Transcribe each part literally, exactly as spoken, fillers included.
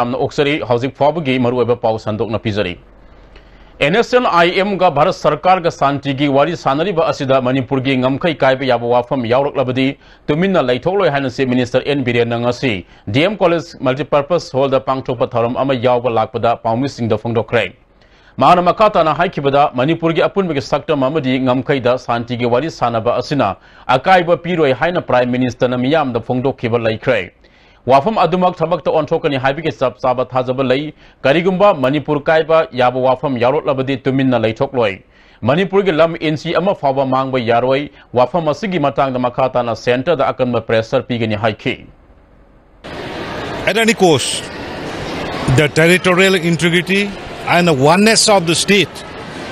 ꯌꯥꯝꯅ ꯑꯣꯛꯆꯔꯤ꯫ ꯍꯧꯖꯤꯛ ꯐꯥꯎꯕꯒꯤ ꯃꯔꯨꯑꯣꯏꯕ ꯄꯥꯎ ꯁꯟꯗꯣꯛꯅ ꯄꯤꯖꯔꯤ꯫ ꯑꯦꯟ ꯑꯦꯁ ꯑꯦꯟ ꯑꯥꯏ ꯑꯦꯝꯒ ꯚꯥꯔꯠ ꯁꯔꯀꯥꯔꯒ ꯁꯥꯟꯇꯤꯒꯤ ꯋꯥꯔꯤ ꯁꯥꯟꯅꯔꯤꯕ ꯑꯁꯤꯗ ꯃꯅꯤꯄꯨꯔꯒꯤ ꯉꯝꯈꯩ ꯀꯥꯏꯕ ꯌꯥꯕ ꯋꯥꯐꯝ ꯌꯥꯎꯔꯛꯂꯕꯗꯤ ꯇꯨꯃꯤꯟꯅ ꯂꯩꯊꯣꯛꯂꯣꯏ ꯍꯥꯏꯅ ꯆꯤꯐ ꯃꯤꯅꯤꯁꯇꯔ ꯑꯦꯟ ꯕꯤꯔꯦꯟꯅ ꯉꯁꯤ ꯗꯤ ꯑꯦꯝ ꯀꯣꯂꯦꯖ ꯃꯜꯇꯤꯄꯔꯄꯁ ꯍꯣꯜꯗ ꯄꯥꯡꯊꯣꯛꯄ ꯊꯧꯔꯝ ꯑꯃ ꯌꯥꯎꯕ ꯂꯥꯛꯄꯗ ꯄꯥꯎꯃꯤꯁꯤꯡꯗ ꯐꯣꯡꯗꯣꯛꯈ꯭ꯔꯦ꯫ ꯃꯍꯥꯛꯅ ꯃꯈꯥ ꯇꯥꯅ ꯍꯥꯏꯈꯤꯕꯗ, ꯃꯅꯤꯄꯨꯔꯒꯤ ꯑꯄꯨꯟꯕꯒꯤ ꯁꯛꯇꯝ ꯑꯃꯗꯤ ꯉꯝꯈꯩꯗ ꯁꯥꯟꯇꯤꯒꯤ ꯋꯥꯔꯤ ꯁꯥꯟꯅꯕ ꯑꯁꯤꯅ ꯑꯀꯥꯏꯕ ꯄꯤꯔꯣꯏ ꯍꯥꯏꯅ ꯄ꯭ꯔꯥꯏꯝ ꯃꯤꯅꯤꯁꯇꯔꯅ ꯃꯤꯌꯥꯝꯗ ꯐꯣꯡꯗꯣꯛꯈꯤꯕ ꯂꯩꯈ꯭ꯔꯦ꯫ ꯋꯥꯐꯝ ꯑꯗꯨꯃꯛ ꯊꯕꯛꯇ ꯑꯣꯟꯊꯣꯛꯀꯅꯤ ꯍꯥꯏꯕꯒꯤ ꯆꯞ ꯆꯥꯕ ꯊꯥꯖꯕ ꯂꯩ꯫ ꯀꯔꯤꯒꯨꯝꯕ ꯃꯅꯤꯄꯨꯔ ꯀꯥꯏꯕ ꯌꯥꯕ ꯋꯥꯐꯝ ꯌꯥꯎꯔꯛꯂꯕꯗꯤ ꯇꯨꯃꯤꯟꯅ ꯂꯩꯊꯣꯛꯂꯣꯏ꯫ ꯃꯅꯤꯄꯨꯔꯒꯤ ꯂꯝ ꯏꯟꯆꯤ ꯑꯃ ꯐꯥꯎꯕ ꯃꯥꯡꯕ ꯌꯥꯔꯣꯏ꯫ ꯋꯥꯐꯝ ꯑꯁꯤꯒꯤ ꯃꯇꯥꯡꯗ ꯃꯈꯥ ꯇꯥꯅ ꯁꯦꯟꯇꯔꯗ ꯑꯀꯟꯕ ꯄ꯭ꯔꯦꯁꯔ ꯄꯤꯒꯅꯤ ꯍꯥꯏꯈꯤ꯫ At any cost, the territorial integrity and the oneness of the state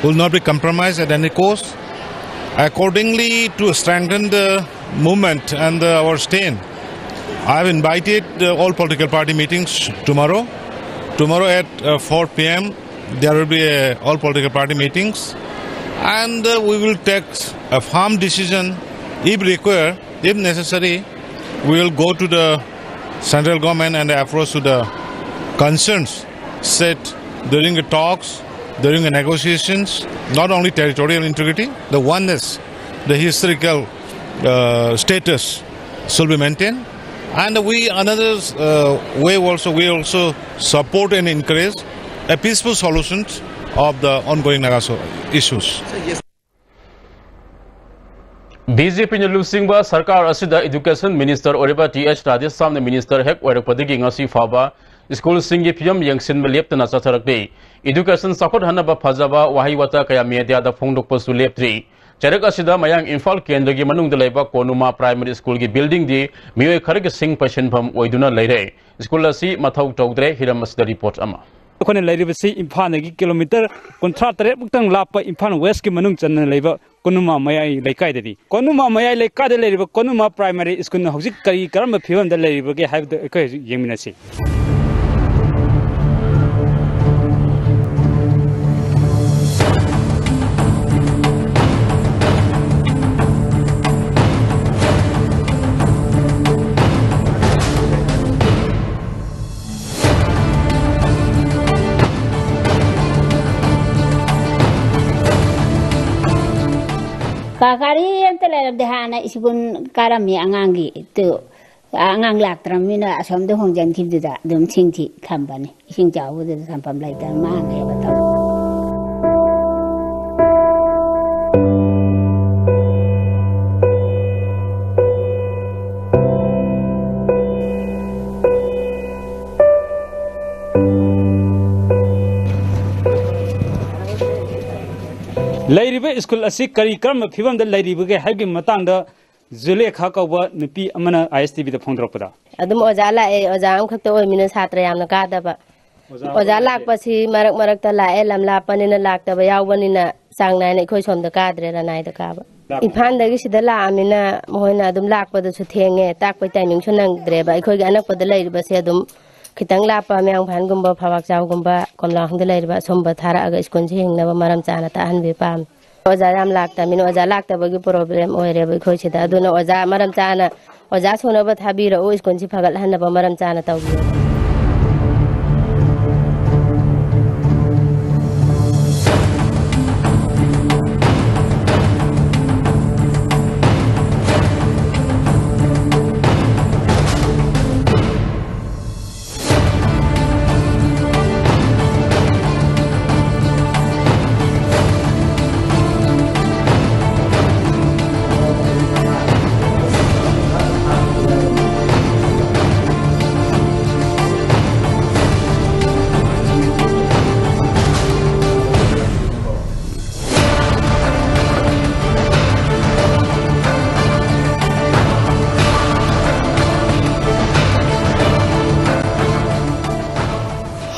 will not be compromised at any cost. Accordingly, to strengthen the movement and the, our stand, I have invited the all political party meetings tomorrow. Tomorrow at uh, four p m, there will be a all political party meetings, and uh, we will take a firm decision if required, if necessary. We will go to the central government and approach to the concerns set during the talks, during the negotiations, not only territorial integrity, the oneness, the historical uh, status should be maintained. And we, another uh, way also, we also support and encourage a peaceful solution of the ongoing Naga issues. B J ꯄꯤꯅ ꯂꯨꯆꯤꯡꯕ ꯁꯔꯀꯥꯔ ꯑꯁꯤꯗ education minister ꯑꯣꯏꯔꯤꯕ T H ꯔꯥꯙꯦꯁ꯭ꯌꯥꯝꯅ minister ꯍꯦꯛ ꯑꯣꯏꯔꯛꯄꯗꯒꯤ ꯉꯁꯤ ꯐꯥꯎꯕ ꯁ꯭ꯀꯨꯜꯁꯤꯡꯒꯤ ꯐꯤꯕꯝ ꯌꯦꯡꯁꯤꯟꯕ ꯂꯦꯞꯇꯅ ꯆꯠꯊꯔꯛꯂꯤ꯫ ꯏꯗꯨꯀꯦꯁꯟ ꯆꯥꯎꯈꯠꯍꯟꯅꯕ ꯐꯖꯕ ꯋꯥꯍꯩ ꯋꯥꯇꯥ ꯀꯌꯥ ꯃꯦꯗꯤꯌꯥꯗ ꯐꯣꯡꯗꯣꯛꯄꯁꯨ ꯂꯦꯞꯇ꯭ꯔꯤ꯫ ꯆꯩꯔꯛ ꯑꯁꯤꯗ ꯃꯌꯥꯡ ꯏꯝꯐꯥꯜ ꯀꯦꯟꯗ꯭ꯔꯒꯤ ꯃꯅꯨꯡꯗ ꯂꯩꯕ ꯀꯣꯅꯨꯃꯥ ꯄ꯭ꯔꯥꯏꯃꯔꯤ ꯁ꯭ꯀꯨꯜꯒꯤ ꯕꯤꯜꯗꯤꯡꯗꯤ ꯃꯤꯑꯣꯏ ꯈꯔꯒꯤ ꯁꯤꯡ ꯄꯩꯁꯤꯟꯐꯝ ꯑꯣꯏꯗꯨꯅ ꯂꯩꯔꯦ꯫ ꯁ꯭ꯀꯨꯜ ꯑꯁꯤ ꯃꯊꯧ ꯇꯧꯗ꯭ꯔꯦ꯫ ꯍꯤꯔꯝ ꯑꯁꯤꯗ ꯔꯤꯄꯣꯔꯠ ꯑꯃ꯫ ꯑꯩꯈꯣꯏꯅ ꯂꯩꯔꯤꯕꯁꯤ ꯏꯝꯐꯥꯜꯗꯒꯤ ꯀꯤꯂꯣꯃꯤꯇꯔ ꯀꯨꯟꯊ꯭ꯔꯥ ꯇꯔꯦꯠ ꯃꯨꯛꯇꯪ ꯂꯥꯞꯄ ꯏꯝꯐꯥꯜ ꯋꯦꯁꯀꯤ ꯃꯅꯨꯡ ꯆꯟꯅ ꯂꯩꯕ ꯀꯣꯅꯨꯃꯥ ꯃꯌꯥꯏ ꯂꯩꯀꯥꯏꯗꯅꯤ꯫ ꯀꯣꯅꯨꯃꯥ ꯃꯌꯥꯏ ꯂꯩꯀꯥꯏꯗ ꯂꯩꯔꯤꯕ ꯀꯣꯅꯨꯃꯥ ꯄ꯭ꯔꯥꯏꯃꯥꯔꯤ ꯁ꯭ꯀꯨꯜꯅ ꯍꯧꯖꯤꯛ ꯀꯔꯤ ꯀꯔꯝꯕ ꯐꯤꯕꯝꯗ ꯂꯩꯔꯤꯕꯒꯦ ꯍꯥꯏꯕꯗꯨ ꯑꯩꯈꯣꯏ ꯍꯧꯖꯤꯛ ꯌꯦꯡꯃꯤꯟꯅꯁꯤ꯫ ꯒꯥꯔꯤ ꯑꯝꯇ ꯂꯩꯔꯝꯗꯦ꯫ ꯍꯥꯟꯅ ꯁ꯭ꯀꯨꯜ ꯀꯥꯔꯝꯃꯤ ꯑꯉꯥꯡꯒꯤ꯫ ꯑꯗꯨ ꯑꯉꯥꯡ ꯂꯥꯛꯇ꯭ꯔꯕꯅꯤꯅ ꯑꯁꯣꯝꯗ ꯍꯣꯡꯖꯤꯟꯈꯤꯕꯗꯨꯗ ꯑꯗꯨꯝ ꯁꯤꯡꯊꯤ ꯊꯝꯕꯅꯤ꯫ ꯏꯁꯤꯡ ꯆꯥꯎꯕꯗꯨꯗ ꯊꯝꯐꯝ ꯂꯩꯇꯅ ꯃꯥꯡꯉꯦꯕ ꯇꯧꯔꯤ꯫ ꯂꯩꯔꯤꯕ ꯁ꯭ꯀꯨꯜ ꯑꯁꯤ ꯀꯔꯤ ꯀꯔꯝꯕ ꯐꯤꯕꯝꯗ ꯂꯩꯔꯤꯕꯒꯦ ꯍꯥꯏꯕꯒꯤ ꯃꯇꯥꯡꯗ ꯖꯨꯂꯦꯈꯥ ꯀꯧꯕ ꯅꯨꯄꯤ ꯑꯃꯅ ꯑꯥꯏ ꯑꯦꯁ ꯇꯤ ꯚꯤꯗ ꯐꯣꯡꯗꯣꯔꯛꯄꯗ, ꯑꯗꯨꯝ ꯑꯣꯖꯥ ꯂꯥꯛꯑꯦ, ꯑꯣꯖꯥ ꯑꯃꯈꯛꯇ ꯑꯣꯏꯃꯤꯅ ꯁꯥꯇ꯭ꯔ ꯌꯥꯝꯅ ꯀꯥꯗꯕ꯫ ꯑꯣꯖꯥ ꯑꯣꯖꯥ ꯑꯣꯏꯔꯗꯤ ꯂꯥꯛꯄꯁꯤ ꯃꯔꯛ ꯃꯔꯛꯇ ꯂꯥꯛꯑꯦ, ꯂꯝ ꯂꯥꯞꯄꯅꯤꯅ ꯂꯥꯛꯇꯕ ꯌꯥꯎꯕꯅꯤꯅ ꯆꯥꯡ ꯅꯥꯏꯅ ꯑꯩꯈꯣꯏ ꯁꯣꯝꯗ ꯀꯥꯗ꯭ꯔꯦ, ꯂꯅꯥꯏꯗ ꯀꯥꯕ꯫ ꯂꯥꯛꯄ ꯏꯝꯐꯥꯜꯗꯒꯤ ꯁꯤꯗ ꯂꯥꯛꯑꯃꯤꯅ ꯃꯈꯣꯏꯅ ꯑꯗꯨꯝ ꯂꯥꯛꯄꯗꯁꯨ ꯊꯦꯡꯉꯦ, ꯇꯥꯛꯄꯩ ꯇꯥꯏꯃꯤꯡꯁꯨ ꯅꯪꯗ꯭ꯔꯦꯕ꯫ ꯑꯩꯈꯣꯏꯒꯤ ꯑꯅꯛꯄꯗ ꯂꯩꯔꯤꯕꯁꯦ ꯑꯗꯨꯝ ꯈꯤꯇꯪ ꯂꯥꯞꯄ, ꯃꯌꯥꯡꯐꯥꯟꯒꯨꯝꯕ, ꯐꯋꯥꯛꯆꯥꯎꯒꯨꯝꯕ, ꯀꯣꯝꯂꯥꯍꯣꯡꯗ ꯂꯩꯔꯤꯕ ꯑꯁꯨꯝꯕ ꯊꯥꯔꯛꯑꯒ ꯁ꯭ꯀꯨꯜꯁꯦ ꯍꯤꯡꯅꯕ ꯃꯔꯝ ꯆꯥꯅ ꯇꯥꯛꯍꯟꯕꯤꯕ ꯄꯥꯝꯃꯤ꯫ ꯑꯣꯖꯥ ꯌꯥꯝ ꯂꯥꯛꯇꯕꯅꯤꯅ, ꯑꯣꯖꯥ ꯂꯥꯛꯇꯕꯒꯤ ꯄ꯭ꯔꯣꯕ꯭ꯂꯦꯝ ꯑꯣꯏꯔꯦꯕ ꯑꯩꯈꯣꯏ ꯁꯤꯗ꯫ ꯑꯗꯨꯅ ꯑꯣꯖꯥ ꯃꯔꯝ ꯆꯥꯅ, ꯑꯣꯖꯥ ꯁꯨꯅꯕ ꯊꯥꯕꯤꯔꯛꯎ, ꯁ꯭ꯀꯨꯜꯁꯤ ꯐꯒꯠꯍꯟꯅꯕ ꯃꯔꯝ ꯆꯥꯅ ꯇꯧꯕꯤꯌꯨ꯫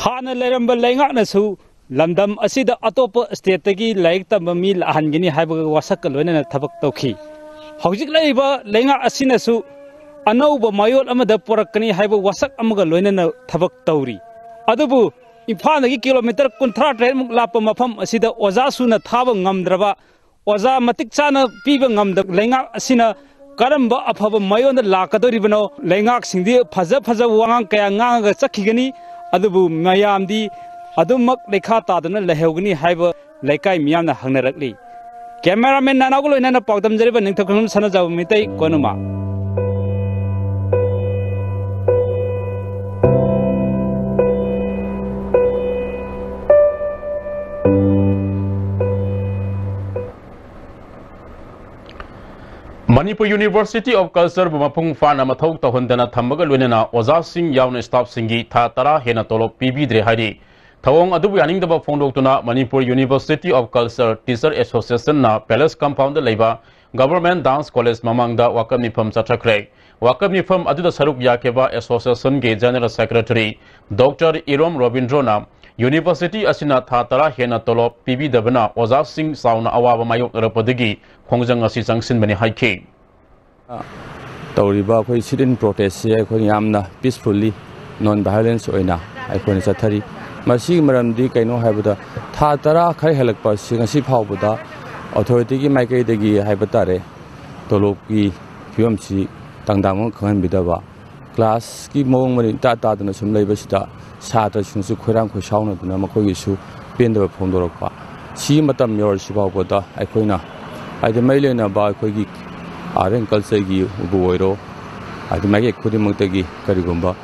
ꯍꯥꯟꯅ ꯂꯩꯔꯝꯕ ꯂꯩꯉꯥꯛꯅꯁꯨ ꯂꯝꯗꯝ ꯑꯁꯤꯗ ꯑꯇꯣꯞꯄ ꯁ꯭ꯇꯦꯠꯇꯒꯤ ꯂꯥꯏꯔꯤꯛ ꯇꯝꯕ ꯃꯤ ꯂꯥꯛꯍꯟꯒꯅꯤ ꯍꯥꯏꯕꯒ ꯋꯥꯁꯛꯀ ꯂꯣꯏꯅꯅ ꯊꯕꯛ ꯇꯧꯈꯤ꯫ ꯍꯧꯖꯤꯛ ꯂꯩꯔꯤꯕ ꯂꯩꯉꯥꯛ ꯑꯁꯤꯅꯁꯨ ꯑꯅꯧꯕ ꯃꯌꯣꯜ ꯑꯃꯗ ꯄꯨꯔꯛꯀꯅꯤ ꯍꯥꯏꯕ ꯋꯥꯁꯛ ꯑꯃꯒ ꯂꯣꯏꯅꯅ ꯊꯕꯛ ꯇꯧꯔꯤ꯫ ꯑꯗꯨꯕꯨ ꯏꯝꯐꯥꯜꯗꯒꯤ ꯀꯤꯂꯣꯃꯤꯇꯔ ꯀꯨꯟꯊ꯭ꯔꯥ ꯇꯔꯦꯠꯃꯨꯛ ꯂꯥꯞꯄ ꯃꯐꯝ ꯑꯁꯤꯗ ꯑꯣꯖꯥ ꯁꯨꯅ ꯊꯥꯕ ꯉꯝꯗ꯭ꯔꯕ, ꯑꯣꯖꯥ ꯃꯇꯤꯛ ꯆꯥꯅ ꯄꯤꯕ ꯉꯝꯗꯕ ꯂꯩꯉꯥꯛ ꯑꯁꯤꯅ ꯀꯔꯝꯕ ꯑꯐꯕ ꯃꯌꯣꯟꯗ ꯂꯥꯛꯀꯗꯧꯔꯤꯕꯅꯣ? ꯂꯩꯉꯥꯛꯁꯤꯡꯗꯤ ꯐꯖ ꯐꯖꯕ ꯋꯥꯉꯥꯡ ꯀꯌꯥ ꯉꯥꯡꯉꯒ ꯆꯠꯈꯤꯒꯅꯤ, ꯑꯗꯨꯕꯨ ꯃꯌꯥꯝꯗꯤ ꯑꯗꯨꯃꯛ ꯂꯩꯈꯥ ꯇꯥꯗꯨꯅ ꯂꯩꯍꯧꯒꯅꯤ ꯍꯥꯏꯕ ꯂꯩꯀꯥꯏ ꯃꯤꯌꯥꯝꯅ ꯍꯪꯅꯔꯛꯂꯤ꯫ Cameraman ꯅꯅꯥꯎꯒ ꯂꯣꯏꯅꯅ ꯄꯥꯎꯗꯝꯖꯔꯤꯕ ꯅꯤꯡꯊꯧ ꯈꯨꯟꯗ꯭ꯔꯨꯝ ꯁꯅꯥꯖꯥꯎꯕ Meitei ꯀꯣꯅꯨꯃ꯫ Manipur University of Culture ꯕꯨ ꯃꯄꯨꯡ ꯐꯥꯅ ꯃꯊꯧ ꯇꯧꯍꯟꯗꯅ ꯊꯝꯕꯒ ꯂꯣꯏꯅꯅ ꯑꯣꯖꯥꯁꯤꯡ ꯌꯥꯎꯅ staff ꯁꯤꯡꯒꯤ ꯊꯥ ꯇꯔꯥ ꯍꯦꯟꯅ ꯇꯣꯂꯣꯞ ꯄꯤꯕꯤꯗ꯭ꯔꯦ ꯍꯥꯏꯔꯤ꯫ ꯊꯧꯑꯣꯡ ꯑꯗꯨꯕꯨ ꯌꯥꯅꯤꯡꯗꯕ ꯐꯣꯡꯗꯣꯛꯇꯨꯅ Manipur University of Culture Teacher Association ꯅ Palace Compound ꯗ ꯂꯩꯕ Government Dance College ꯃꯃꯥꯡꯗ ꯋꯥꯀꯠ ꯃꯤꯐꯝ ꯆꯠꯊꯈ꯭ꯔꯦ꯫ ꯋꯥꯀꯠ ꯃꯤꯐꯝ ꯑꯗꯨꯗ ꯁꯔꯨꯛ ꯌꯥꯈꯤꯕ association ꯒꯤ General Secretary Doctor ꯏꯔꯣꯝ ꯔꯣꯕꯤꯟꯗ꯭ꯔꯣꯅ University ꯑꯁꯤꯅ ꯊꯥ ꯇꯔꯥ ꯍꯦꯟꯅ ꯇꯣꯂꯣꯞ ꯄꯤꯕꯤꯗꯕꯅ ꯑꯣꯖꯥꯁꯤꯡ ꯆꯥꯎꯅ ꯑꯋꯥꯕ ꯃꯥꯌꯣꯛꯅꯔꯛꯄꯗꯒꯤ ꯈꯣꯡꯖꯪ ꯑꯁꯤ ꯆꯪꯁꯤꯟꯕꯅꯤ ꯍꯥꯏꯈꯤ꯫ ꯇꯧꯔꯤꯕ ꯑꯩꯈꯣꯏ sit in protest ꯁꯤ ꯑꯩꯈꯣꯏꯅ ꯌꯥꯝꯅ peacefully, non violence ꯑꯣꯏꯅ ꯑꯩꯈꯣꯏꯅ ꯆꯠꯊꯔꯤ꯫ ꯃꯁꯤꯒꯤ ꯃꯔꯝꯗꯤ ꯀꯩꯅꯣ ꯍꯥꯏꯕꯗ, ꯊꯥ ꯇꯔꯥ ꯈꯔ ꯍꯦꯜꯂꯛꯄ ꯑꯁꯤ ꯉꯁꯤ ꯐꯥꯎꯕꯗ authority ꯒꯤ ꯃꯥꯏꯀꯩꯗꯒꯤ ꯍꯥꯏꯕ ꯇꯥꯔꯦ, ꯇꯣꯂꯣꯞꯀꯤ ꯐꯤꯕꯝꯁꯤ ꯇꯪꯗꯥ ꯑꯃ ꯈꯪꯍꯟꯕꯤꯗꯕ, class ꯀꯤ ꯃꯑꯣꯡ ꯃꯔꯤꯟ ꯏꯇꯥ ꯇꯥꯗꯅ ꯁꯨꯝ ꯂꯩꯕꯁꯤꯗ ꯁꯥꯇ꯭ꯔꯁꯤꯡꯁꯨ ꯈꯣꯏꯔꯥꯡ ꯈꯣꯏꯁꯥꯎꯅꯗꯨꯅ ꯃꯈꯣꯏꯒꯤꯁꯨ ꯄꯦꯟꯗꯕ ꯐꯣꯡꯗꯣꯔꯛꯄ꯫ ꯁꯤ ꯃꯇꯝ ꯌꯧꯔꯁꯤ ꯐꯥꯎꯕꯗ ꯑꯩꯈꯣꯏꯅ, ꯍꯥꯏꯗꯤ, ꯃꯔꯤ ꯂꯩꯅꯕ ꯑꯩꯈꯣꯏꯒꯤ Art and Culture ꯒꯤꯕꯨ ꯑꯣꯏꯔꯣ, ꯍꯥꯏꯗꯤ, ꯃꯥꯏꯀꯩ ꯈꯨꯗꯤꯡꯃꯛꯇꯒꯤ ꯀꯔꯤꯒꯨꯝꯕ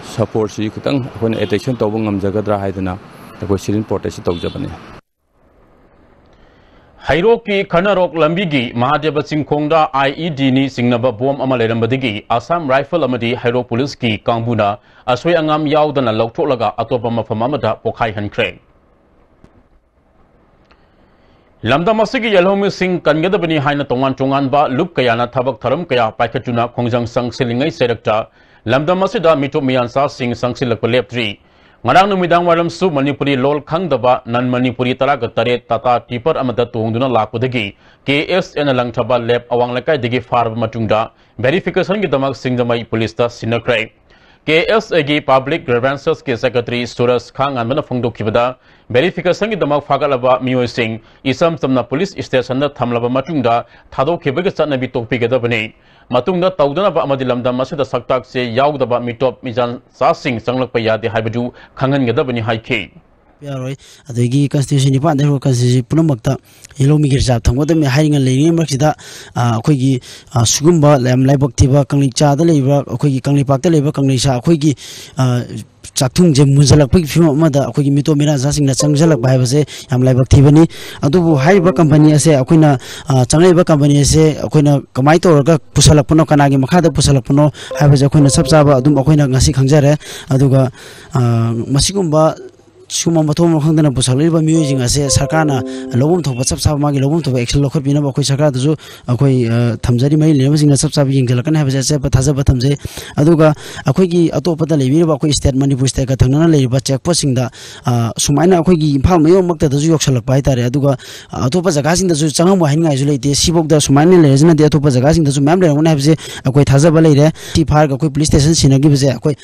support ꯁꯤ ꯈꯤꯇꯪ ꯑꯩꯈꯣꯏꯅ attention ꯇꯧꯕ ꯉꯝꯖꯒꯗ꯭ꯔꯥ ꯍꯥꯏꯗꯅ ꯑꯩꯈꯣꯏ sit in protest ꯁꯤ ꯇꯧꯖꯕꯅꯤ꯫ ꯍꯩꯔꯣꯛꯀꯤ ꯈꯅꯔꯣꯛ ꯂꯝꯕꯤꯒꯤ ꯃꯍꯥꯗꯦꯕ ꯆꯤꯡꯈꯣꯡꯗ I E D ꯅꯤ ꯆꯤꯡꯅꯕ bomb ꯑꯃ ꯂꯩꯔꯝꯕꯗꯒꯤ Assam Rifle ꯑꯃꯗꯤ ꯍꯩꯔꯣꯛ Police ꯀꯤ ꯀꯥꯡꯕꯨꯅ ꯑꯁꯣꯏ ꯑꯉꯥꯝ ꯌꯥꯎꯗꯅ ꯂꯧꯊꯣꯛꯂꯒ ꯑꯇꯣꯞꯄ ꯃꯐꯝ ꯑꯃꯗ ꯄꯣꯈꯥꯏꯍꯟꯈ꯭ꯔꯦ꯫ ꯂꯝꯗꯝ ꯑꯁꯤꯒꯤ ꯌꯦꯜꯍꯧꯃꯤꯁꯤꯡ ꯀꯟꯒꯗꯕꯅꯤ ꯍꯥꯏꯅ ꯇꯣꯉꯥꯟ ꯇꯣꯉꯥꯟꯕ ꯂꯨꯞ ꯀꯌꯥꯅ ꯊꯕꯛ ꯊꯧꯔꯝ ꯀꯌꯥ ꯄꯥꯏꯈꯠꯇꯨꯅ ꯈꯣꯡꯖꯪ ꯆꯪꯁꯤꯜꯂꯤꯉꯩ ꯆꯩꯔꯛꯇ ꯂꯝꯗꯝ ꯑꯁꯤꯗ ꯃꯤꯇꯣꯞ ꯃꯤꯌꯥꯟꯆꯥꯁꯤꯡ ꯆꯪꯁꯤꯜꯂꯛꯄ ꯂꯦꯞꯇ꯭ꯔꯤ꯫ ꯉꯔꯥꯡ ꯅꯨꯃꯤꯗꯥꯡ ꯋꯥꯏꯔꯝꯁꯨ ꯃꯅꯤꯄꯨꯔꯤ ꯂꯣꯜ ꯈꯪꯗꯕ non Manipuri ꯇꯔꯥꯒ ꯇꯔꯦꯠ Tata Tipper ꯑꯃꯗ ꯇꯣꯡꯗꯨꯅ ꯂꯥꯛꯄꯗꯒꯤ K S A ꯅ ꯂꯪꯊꯕꯥꯜ ꯂꯦꯞ ꯑꯋꯥꯡ ꯂꯩꯀꯥꯏꯗꯒꯤ ꯐꯥꯔꯕ ꯃꯇꯨꯡꯗ verification ꯒꯤꯗꯃꯛ ꯁꯤꯡꯖꯃꯩ Police ꯇ ꯁꯤꯟꯅꯈ꯭ꯔꯦ꯫ K S A ꯒꯤ Public Grievances ꯀꯤ Secretary ꯁꯨꯔꯖ ꯈꯥꯉꯥꯟꯕꯅ ꯐꯣꯡꯗꯣꯛꯈꯤꯕꯗ, verification ꯒꯤꯗꯃꯛ ꯐꯥꯒꯠꯂꯕ ꯃꯤꯑꯣꯏꯁꯤꯡ ꯏꯆꯝ ꯆꯝꯅ police station ꯗ ꯊꯝꯂꯕ ꯃꯇꯨꯡꯗ ꯊꯥꯗꯣꯛꯈꯤꯕꯒꯤ ꯆꯠꯅꯕꯤ ꯇꯣꯛꯄꯤꯒꯗꯕꯅꯤ꯫ ꯃꯇꯨꯡꯗ ꯇꯧꯗꯅꯕ ꯑꯃꯗꯤ ꯂꯝꯗꯝ ꯑꯁꯤꯗ ꯁꯛꯇꯥꯛ ꯆꯦ ꯌꯥꯎꯗꯕ ꯃꯤꯇꯣꯞ ꯃꯤꯌꯥꯟꯆꯥꯁꯤꯡ ꯆꯪꯂꯛꯄ ꯌꯥꯗꯦ ꯍꯥꯏꯕꯗꯨ ꯈꯪꯍꯟꯒꯗꯕꯅꯤ ꯍꯥꯏꯈꯤ꯫ ꯌꯥꯔꯣꯏ꯫ ꯑꯗꯒꯤ ꯀꯟꯁꯇꯤꯇ꯭ꯌꯨꯟꯁꯤ ꯅꯤꯄꯥꯟꯗ ꯍꯧꯔꯒ ꯀꯟꯁꯇꯤꯇ꯭ꯌꯨꯟꯁꯤ ꯄꯨꯝꯅꯃꯛꯇ ꯌꯦꯜꯍꯧꯃꯤꯒꯤ ꯔꯤꯖꯥꯕ ꯊꯝꯒꯗꯕꯅꯤ ꯍꯥꯏꯔꯤꯉꯩ ꯂꯩꯔꯤꯉꯩ ꯃꯔꯛꯁꯤꯗ, ꯑ, ꯑꯩꯈꯣꯏꯒꯤ, ꯑ, ꯁꯤꯒꯨꯝꯕ ꯌꯥꯝ ꯂꯥꯏꯕꯛ ꯊꯤꯕ ꯀꯪꯂꯩꯆꯥꯗ ꯂꯩꯔꯤꯕ, ꯑꯩꯈꯣꯏꯒꯤ ꯀꯪꯂꯩꯄꯥꯛꯇ ꯂꯩꯔꯤꯕ ꯀꯪꯂꯩꯆꯥ ꯑꯩꯈꯣꯏꯒꯤ, ꯑ, ꯆꯥꯛꯊꯨꯡꯁꯦ ꯃꯨꯟꯖꯜꯂꯛꯄꯒꯤ ꯐꯤꯕꯝ ꯑꯃꯗ ꯑꯩꯈꯣꯏꯒꯤ ꯃꯤꯇꯣꯞ ꯃꯤꯔꯥꯟꯁꯥꯁꯤꯡꯅ ꯆꯪꯁꯤꯜꯂꯛꯄ ꯍꯥꯏꯕꯁꯦ ꯌꯥꯝ ꯂꯥꯏꯕꯛ ꯊꯤꯕꯅꯤ꯫ ꯑꯗꯨꯕꯨ ꯍꯥꯏꯔꯤꯕ ꯀꯝꯄꯅꯤ ꯑꯁꯦ ꯑꯩꯈꯣꯏꯅ, ꯑ, ꯆꯪꯂꯛꯏꯕ ꯀꯝꯄꯅꯤ ꯑꯁꯦ ꯑꯩꯈꯣꯏꯅ ꯀꯃꯥꯏꯅ ꯇꯧꯔꯒ ꯄꯨꯁꯜꯂꯛꯄꯅꯣ, ꯀꯅꯥꯒꯤ ꯃꯈꯥꯗ ꯄꯨꯁꯜꯂꯛꯄꯅꯣ ꯍꯥꯏꯕꯁꯦ ꯑꯩꯈꯣꯏꯅ ꯆꯞ ꯆꯥꯕ ꯑꯗꯨꯝ ꯑꯩꯈꯣꯏꯅ ꯉꯁꯤ ꯈꯪꯖꯔꯦ꯫ ꯑꯗꯨꯒ, ꯑ, ꯃꯁꯤꯒꯨꯝꯕ ꯁꯨꯝꯕ ꯃꯊꯣꯡ ꯃꯔꯝ ꯈꯪꯗꯅ ꯄꯨꯁꯜꯂꯛꯂꯤꯕ ꯃꯤꯑꯣꯏꯁꯤꯡ ꯑꯁꯦ ꯁꯔꯀꯥꯔꯅ ꯂꯧꯐꯝ ꯊꯣꯛꯄ ꯆꯞ ꯆꯥꯕ ꯃꯥꯒꯤ ꯂꯧꯐꯝ ꯊꯣꯛꯄ action ꯂꯧꯈꯠꯄꯤꯅꯕ ꯑꯩꯈꯣꯏ ꯁꯔꯀꯥꯔꯗꯁꯨ ꯑꯩꯈꯣꯏ, ꯑ, ꯊꯝꯖꯔꯤ꯫ ꯃꯔꯤ ꯂꯩꯅꯕꯁꯤꯡꯅ ꯆꯞ ꯆꯥꯕ ꯌꯦꯡꯁꯤꯜꯂꯛꯀꯅꯤ ꯍꯥꯏꯕꯁꯦ ꯑꯆꯦꯠꯄ ꯊꯥꯖꯕ ꯊꯝꯖꯩ꯫ ꯑꯗꯨꯒ ꯑꯩꯈꯣꯏꯒꯤ ꯑꯇꯣꯞꯄꯗ ꯂꯩꯕꯤꯔꯤꯕ ꯑꯩꯈꯣꯏ state, ꯃꯅꯤꯄꯨꯔ stateꯀ ꯊꯪꯅꯅ ꯂꯩꯔꯤꯕ check postꯁꯤꯡꯗ, ꯑ, ꯁꯨꯃꯥꯏꯅ ꯑꯩꯈꯣꯏꯒꯤ ꯏꯝꯐꯥꯜ ꯃꯌꯣꯟꯃꯛꯇꯗꯁꯨ ꯌꯧꯁꯜꯂꯛꯄ ꯍꯥꯏꯇꯥꯔꯦ꯫ ꯑꯗꯨꯒ, ꯑ, ꯑꯇꯣꯞꯄ ꯖꯒꯥꯁꯤꯡꯗꯁꯨ ꯆꯪꯉꯝꯃꯣꯏ ꯍꯥꯏꯅꯤꯡꯉꯥꯏꯁꯨ ꯂꯩꯇꯦ꯫ ꯁꯤꯐꯥꯎꯗ ꯁꯨꯃꯥꯏꯅ ꯂꯩꯔꯁꯤꯅꯗꯤ ꯑꯇꯣꯞꯄ ꯖꯒꯥꯁꯤꯡꯗꯁꯨ ꯃꯌꯥꯝ ꯂꯩꯔꯝꯒꯅꯤ ꯍꯥꯏꯕꯁꯦ ꯑꯩꯈꯣꯏ ꯊꯥꯖꯕ ꯂꯩꯔꯦ꯫ ꯁꯤ ꯐꯥꯔꯒ ꯑꯩꯈꯣꯏ police station ꯁꯤꯟꯅꯈꯤꯕꯁꯦ ꯑꯩꯈꯣꯏ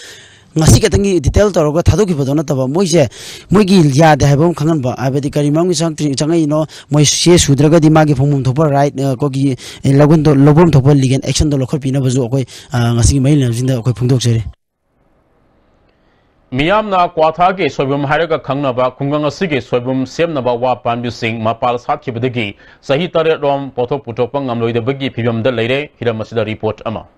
ꯉꯁꯤ ꯈꯛꯇꯪꯒꯤ detail ꯇꯧꯔꯒ ꯊꯥꯗꯣꯛꯈꯤꯕꯗꯣ ꯅꯠꯇꯕ, ꯃꯣꯏꯁꯦ ꯃꯣꯏꯒꯤ ꯌꯥꯗꯦ ꯍꯥꯏꯕ ꯑꯃ ꯈꯪꯍꯟꯕ, ꯍꯥꯏꯕꯗꯤ ꯀꯔꯤ ꯃꯔꯝꯒꯤ ꯆꯪꯉꯛꯇ꯭ꯔꯤ-, ꯆꯪꯉꯛꯏꯅꯣ, ꯃꯣꯏ ꯆꯦ ꯁꯨꯗ꯭ꯔꯒꯗꯤ ꯃꯥꯒꯤ ꯐꯪꯐꯝ ꯊꯣꯛꯄ right, ꯑ, ꯑꯩꯈꯣꯏꯒꯤ, ꯑꯦ, ꯂꯧꯐꯝ ꯊꯣꯛ-, ꯂꯧꯐꯝ ꯊꯣꯛꯄ legal actionꯗꯣ ꯂꯧꯈꯠꯄꯤꯅꯕꯁꯨ ꯑꯩꯈꯣꯏ, ꯑ, ꯉꯁꯤꯒꯤ ꯃꯔꯤ ꯂꯩꯅꯕꯁꯤꯡꯗ ꯑꯩꯈꯣꯏ ꯐꯣꯡꯗꯣꯛꯆꯔꯤ꯫ ꯃꯤꯌꯥꯝꯅ ꯀ꯭ꯋꯥꯊꯥꯒꯤ ꯁꯣꯏꯕꯨꯝ ꯍꯥꯏꯔꯒ ꯈꯪꯅꯕ ꯈꯨꯡꯒꯪ ꯑꯁꯤꯒꯤ ꯁꯣꯏꯕꯨꯝ ꯁꯦꯝꯅꯕ ꯋꯥ ꯄꯥꯝꯕꯤꯁꯤꯡ ꯃꯄꯥꯜ ꯁꯥꯠꯈꯤꯕꯗꯒꯤ ꯆꯍꯤ ꯇꯔꯦꯠꯔꯣꯝ ꯄꯣꯠꯊꯣꯛ ꯄꯨꯊꯣꯛꯄ ꯉꯝꯂꯣꯏꯗꯕꯒꯤ ꯐꯤꯕꯝꯗ ꯂꯩꯔꯦ꯫ ꯍꯤꯔꯝ ꯑꯁꯤꯗ report ꯑꯃ꯫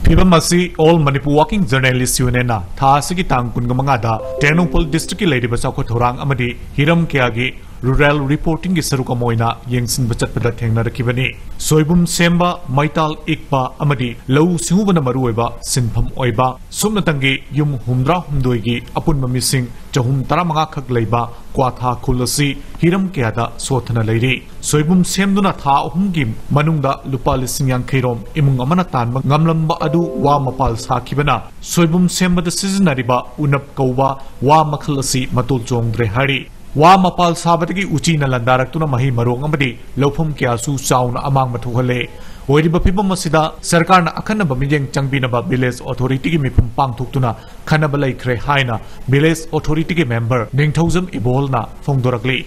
ꯐꯤꯕꯝ ꯑꯁꯤ All Manipur Working Journalist Unionꯅ ꯊꯥ ꯑꯁꯤꯒꯤ ꯇꯥꯡ ꯀꯨꯟꯃꯉꯥꯗ ꯇꯦꯡꯅꯧꯄꯜ districtꯀꯤ ꯂꯩꯔꯤꯕ ꯆꯥꯎꯈꯠ ꯊꯧꯔꯥꯡ ꯑꯃꯗꯤ ꯍꯤꯔꯝ ꯀꯌꯥꯒꯤ rural reportingꯒꯤ ꯁꯔꯨꯛ ꯑꯃ ꯑꯣꯏꯅ ꯌꯦꯡꯁꯤꯟꯕ ꯆꯠꯄꯗ ꯊꯦꯡꯅꯔꯛꯈꯤꯕꯅꯤ꯫ ꯁꯣꯏꯕꯨꯝ ꯁꯦꯝꯕ, ꯃꯩꯇꯥꯜ ꯏꯛꯄ ꯑꯃꯗꯤ ꯂꯧꯎ ꯁꯤꯡꯎꯕꯅ ꯃꯔꯨꯑꯣꯏꯕ ꯁꯤꯟꯐꯝ ꯑꯣꯏꯕ ꯁꯨꯞꯅꯇꯪꯒꯤ ꯌꯨꯝ ꯍꯨꯝꯗ꯭ꯔꯥ ꯍꯨꯝꯗꯣꯏꯒꯤ ꯑꯄꯨꯟꯕ ꯃꯤꯁꯤꯡ ꯆꯍꯨꯝ ꯇꯔꯥꯃꯉꯥ ꯈꯛ ꯂꯩꯕ ꯀ꯭ꯋꯥꯊꯥ ꯈꯨꯜ ꯑꯁꯤ ꯍꯤꯔꯝ ꯀꯌꯥꯗ ꯁꯣꯠꯊꯅ ꯂꯩꯔꯤ꯫ ꯁꯣꯏꯕꯨꯝ ꯁꯦꯝꯗꯨꯅ ꯊꯥ ꯑꯍꯨꯝꯒꯤ ꯃꯅꯨꯡꯗ ꯂꯨꯄꯥ ꯂꯤꯁꯤꯡ ꯌꯥꯡꯈꯩ ꯔꯣꯝ ꯏꯃꯨꯡ ꯑꯃꯅ ꯇꯥꯟꯕ ꯉꯝꯂꯝꯕ ꯑꯗꯨ ꯋꯥ ꯃꯄꯥꯜ ꯁꯥꯈꯤꯕꯅ ꯁꯣꯏꯕꯨꯝ ꯁꯦꯝꯕꯗ ꯁꯤꯖꯤꯟꯅꯔꯤꯕ ꯎꯅꯞ ꯀꯧꯕ ꯋꯥ ꯃꯈꯜ ꯑꯁꯤ ꯃꯇꯣꯜ ꯆꯣꯡꯗ꯭ꯔꯦ ꯍꯥꯏꯔꯤ꯫ ꯋꯥ ꯃꯄꯥꯜ ꯁꯥꯕꯗꯒꯤ ꯎꯆꯤꯅ ꯂꯥꯟꯗꯥꯔꯛꯇꯨꯅ ꯃꯍꯩ ꯃꯔꯣꯡ ꯑꯃꯗꯤ ꯂꯧꯐꯝ ꯀꯌꯥꯁꯨ ꯆꯥꯎꯅ ꯑꯃꯥꯡꯕ ꯊꯣꯛꯍꯜꯂꯦ꯫ ꯑꯣꯏꯔꯤꯕ ꯐꯤꯕꯝ ꯑꯁꯤꯗ ꯁꯔꯀꯥꯔꯅ ꯑꯈꯟꯅꯕ ꯃꯤꯠꯌꯦꯡ ꯆꯪꯕꯤꯅꯕ village authorityꯒꯤ ꯃꯤꯐꯝ ꯄꯥꯡꯊꯣꯛꯇꯨꯅ ꯈꯟꯅꯕ ꯂꯩꯈ꯭ꯔꯦ ꯍꯥꯏꯅ village authorityꯒꯤ member ꯅꯤꯡꯊꯧꯖꯝ ꯏꯕꯣꯜꯅ ꯐꯣꯡꯗꯣꯔꯛꯂꯤ꯫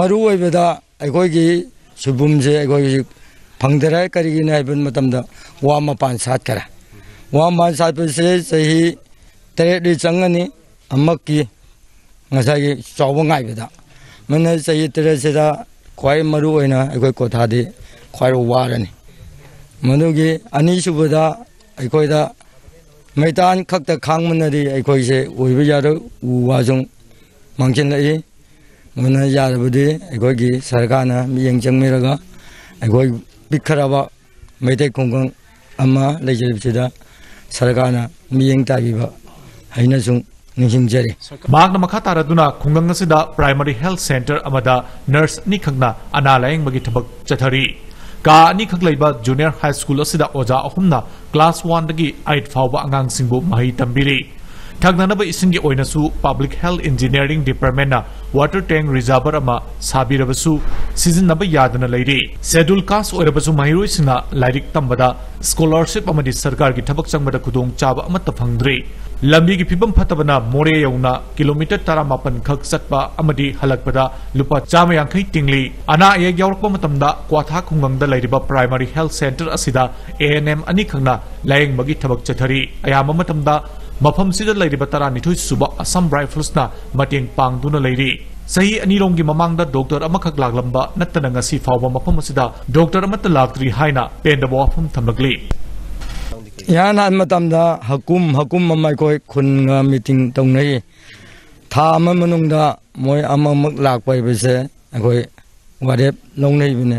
ꯃꯔꯨ ꯑꯣꯏꯕꯗ ꯑꯩꯈꯣꯏꯒꯤ ꯁꯣꯏꯕꯨꯝꯁꯦ ꯑꯩꯈꯣꯏ ꯍꯧꯖꯤꯛ ꯐꯪꯗꯔꯦ꯫ ꯀꯔꯤꯒꯤꯅꯣ ꯍꯥꯏꯕ ꯃꯇꯝꯗ ꯋꯥ ꯃꯄꯥꯟ ꯁꯥꯠꯈꯔꯦ꯫ ꯋꯥ ꯃꯄꯥꯟ ꯁꯥꯠꯄꯁꯦ ꯆꯍꯤ ꯇꯔꯦꯠꯇꯤ ꯆꯪꯒꯅꯤ꯫ ꯑꯃꯛꯀꯤ ꯉꯁꯥꯏꯒꯤ ꯆꯥꯎꯕ ꯉꯥꯏꯕꯗ, ꯃꯅ ꯆꯍꯤ ꯇꯔꯦꯠꯁꯤꯗ ꯈ꯭ꯋꯥꯏ ꯃꯔꯨ ꯑꯣꯏꯅ ꯑꯩꯈꯣꯏ ꯀꯣꯊꯥꯗꯤ ꯈ꯭ꯋꯥꯏ ꯋꯥꯔꯅꯤ꯫ ꯃꯗꯨꯒꯤ ꯑꯅꯤꯁꯨꯕꯗ ꯑꯩꯈꯣꯏꯗ ꯃꯩꯇꯥꯟ ꯈꯛꯇ ꯈꯥꯡꯕꯅꯗꯤ ꯑꯩꯈꯣꯏꯁꯦ ꯑꯣꯏꯕ ꯌꯥꯔꯣꯏ, ꯎ ꯋꯥꯁꯨ ꯃꯥꯡꯁꯤꯜꯂꯛꯏ꯫ ꯃꯗꯨꯅ ꯌꯥꯔꯕꯗꯤ ꯑꯩꯈꯣꯏꯒꯤ ꯁꯔꯀꯥꯔꯅ ꯃꯤꯠꯌꯦꯡ ꯆꯪꯕꯤꯔꯒ ꯑꯩꯈꯣꯏ ꯄꯤꯛꯈ꯭ꯔꯕ ꯃꯩꯇꯩ ꯈꯨꯡꯒꯪ ꯑꯃ ꯂꯩꯖꯔꯤꯕꯁꯤꯗ ꯁꯔꯀꯥꯔꯅ ꯃꯤꯠꯌꯦꯡ ꯇꯥꯕꯤꯕ ꯍꯥꯏꯅꯁꯨ ꯅꯤꯡꯁꯤꯡꯖꯔꯤ꯫ ꯃꯍꯥꯛꯅ ꯃꯈꯥ ꯇꯥꯔꯗꯨꯅ ꯈꯨꯡꯒꯪ ꯑꯁꯤꯗ primary health centre ꯑꯃꯗ nurse ꯑꯅꯤꯈꯛꯅ ꯑꯅꯥ ꯂꯥꯌꯦꯡꯕꯒꯤ ꯊꯕꯛ ꯆꯠꯊꯔꯤ꯫ ꯀꯥ ꯑꯅꯤꯈꯛ ꯂꯩꯕ junior high school ꯑꯁꯤꯗ ꯑꯣꯖꯥ ꯑꯍꯨꯝꯅ class one ꯗꯒꯤ eight ꯐꯥꯎꯕ ꯑꯉꯥꯡꯁꯤꯡꯕꯨ ꯃꯍꯩ ꯇꯝꯕꯤꯔꯤ꯫ ꯊꯛꯅꯅꯕ ꯏꯁꯤꯡꯒꯤ ꯑꯣꯏꯅꯁꯨ Public Health Engineering Department ꯅ water tank reservoir ꯑꯃ ꯁꯥꯕꯤꯔꯕꯁꯨ ꯁꯤꯖꯤꯟꯅꯕ ꯌꯥꯗꯅ ꯂꯩꯔꯤ꯫ Schedule caste ꯑꯣꯏꯔꯕꯁꯨ ꯃꯍꯩꯔꯣꯏꯁꯤꯡꯅ ꯂꯥꯏꯔꯤꯛ ꯇꯝꯕꯗ scholarship ꯑꯃꯗꯤ ꯁꯔꯀꯥꯔꯒꯤ ꯊꯕꯛ ꯆꯪꯕꯗ ꯈꯨꯗꯣꯡꯆꯥꯕ ꯑꯃꯠꯇ ꯐꯪꯗ꯭ꯔꯤ꯫ ꯂꯝꯕꯤꯒꯤ ꯐꯤꯕꯝ ꯐꯠꯇꯕꯅ ꯃꯣꯔꯦ ꯌꯧꯅ kilometre ꯇꯔꯥꯃꯥꯄꯟ ꯈꯛ ꯆꯠꯄ ꯑꯃꯗꯤ ꯍꯜꯂꯛꯄꯗ ꯂꯨꯄꯥ ꯆꯥꯝꯃ ꯌꯥꯡꯈꯩ ꯇꯤꯡꯂꯤ꯫ ꯑꯅꯥ ꯑꯌꯦꯛ ꯌꯥꯎꯔꯛꯄ ꯃꯇꯝꯗ ꯀ꯭ꯋꯥꯊꯥ ꯈꯨꯡꯒꯪꯗ ꯂꯩꯔꯤꯕ primary health centre ꯑꯁꯤꯗ A N M ꯑꯅꯤꯈꯛꯅ ꯂꯥꯌꯦꯡꯕꯒꯤ ꯊꯕꯛ ꯆꯠꯊꯔꯤ꯫ ꯑꯌꯥꯝꯕ ꯃꯇꯝꯗ ꯃꯐꯝꯁꯤꯗ ꯂꯩꯔꯤꯕ ꯇꯔꯥꯅꯤꯊꯣꯏ ꯁꯨꯕ Assam Rifles ꯅ ꯃꯇꯦꯡ ꯄꯥꯡꯗꯨꯅ ꯂꯩꯔꯤ꯫ ꯆꯍꯤ ꯑꯅꯤꯔꯣꯝꯒꯤ ꯃꯃꯥꯡꯗ doctor ꯑꯃꯈꯛ ꯂꯥꯛꯂꯝꯕ ꯅꯠꯇꯅ ꯉꯁꯤ ꯐꯥꯎꯕ ꯃꯐꯝ ꯑꯁꯤꯗ doctor ꯑꯃꯠꯇ ꯂꯥꯛꯇ꯭ꯔꯤ ꯍꯥꯏꯅ ꯄꯦꯟꯗꯕ ꯋꯥꯐꯝ ꯊꯝꯂꯛꯂꯤ꯫ ꯏꯍꯥꯟ ꯍꯥꯟꯕ ꯃꯇꯝꯗ ꯍꯀꯨꯝ, ꯍꯀꯨꯝ ꯑꯃ ꯑꯩꯈꯣꯏ ꯈꯨꯟꯒ meeting ꯇꯧꯅꯩ꯫ ꯊꯥ ꯑꯃ ꯃꯅꯨꯡꯗ ꯃꯣꯏ ꯑꯃꯃꯨꯛ ꯂꯥꯛꯄ ꯍꯥꯏꯕꯁꯦ ꯑꯩꯈꯣꯏ ꯋꯥꯔꯦꯞ ꯂꯧꯅꯔꯤꯕꯅꯦ꯫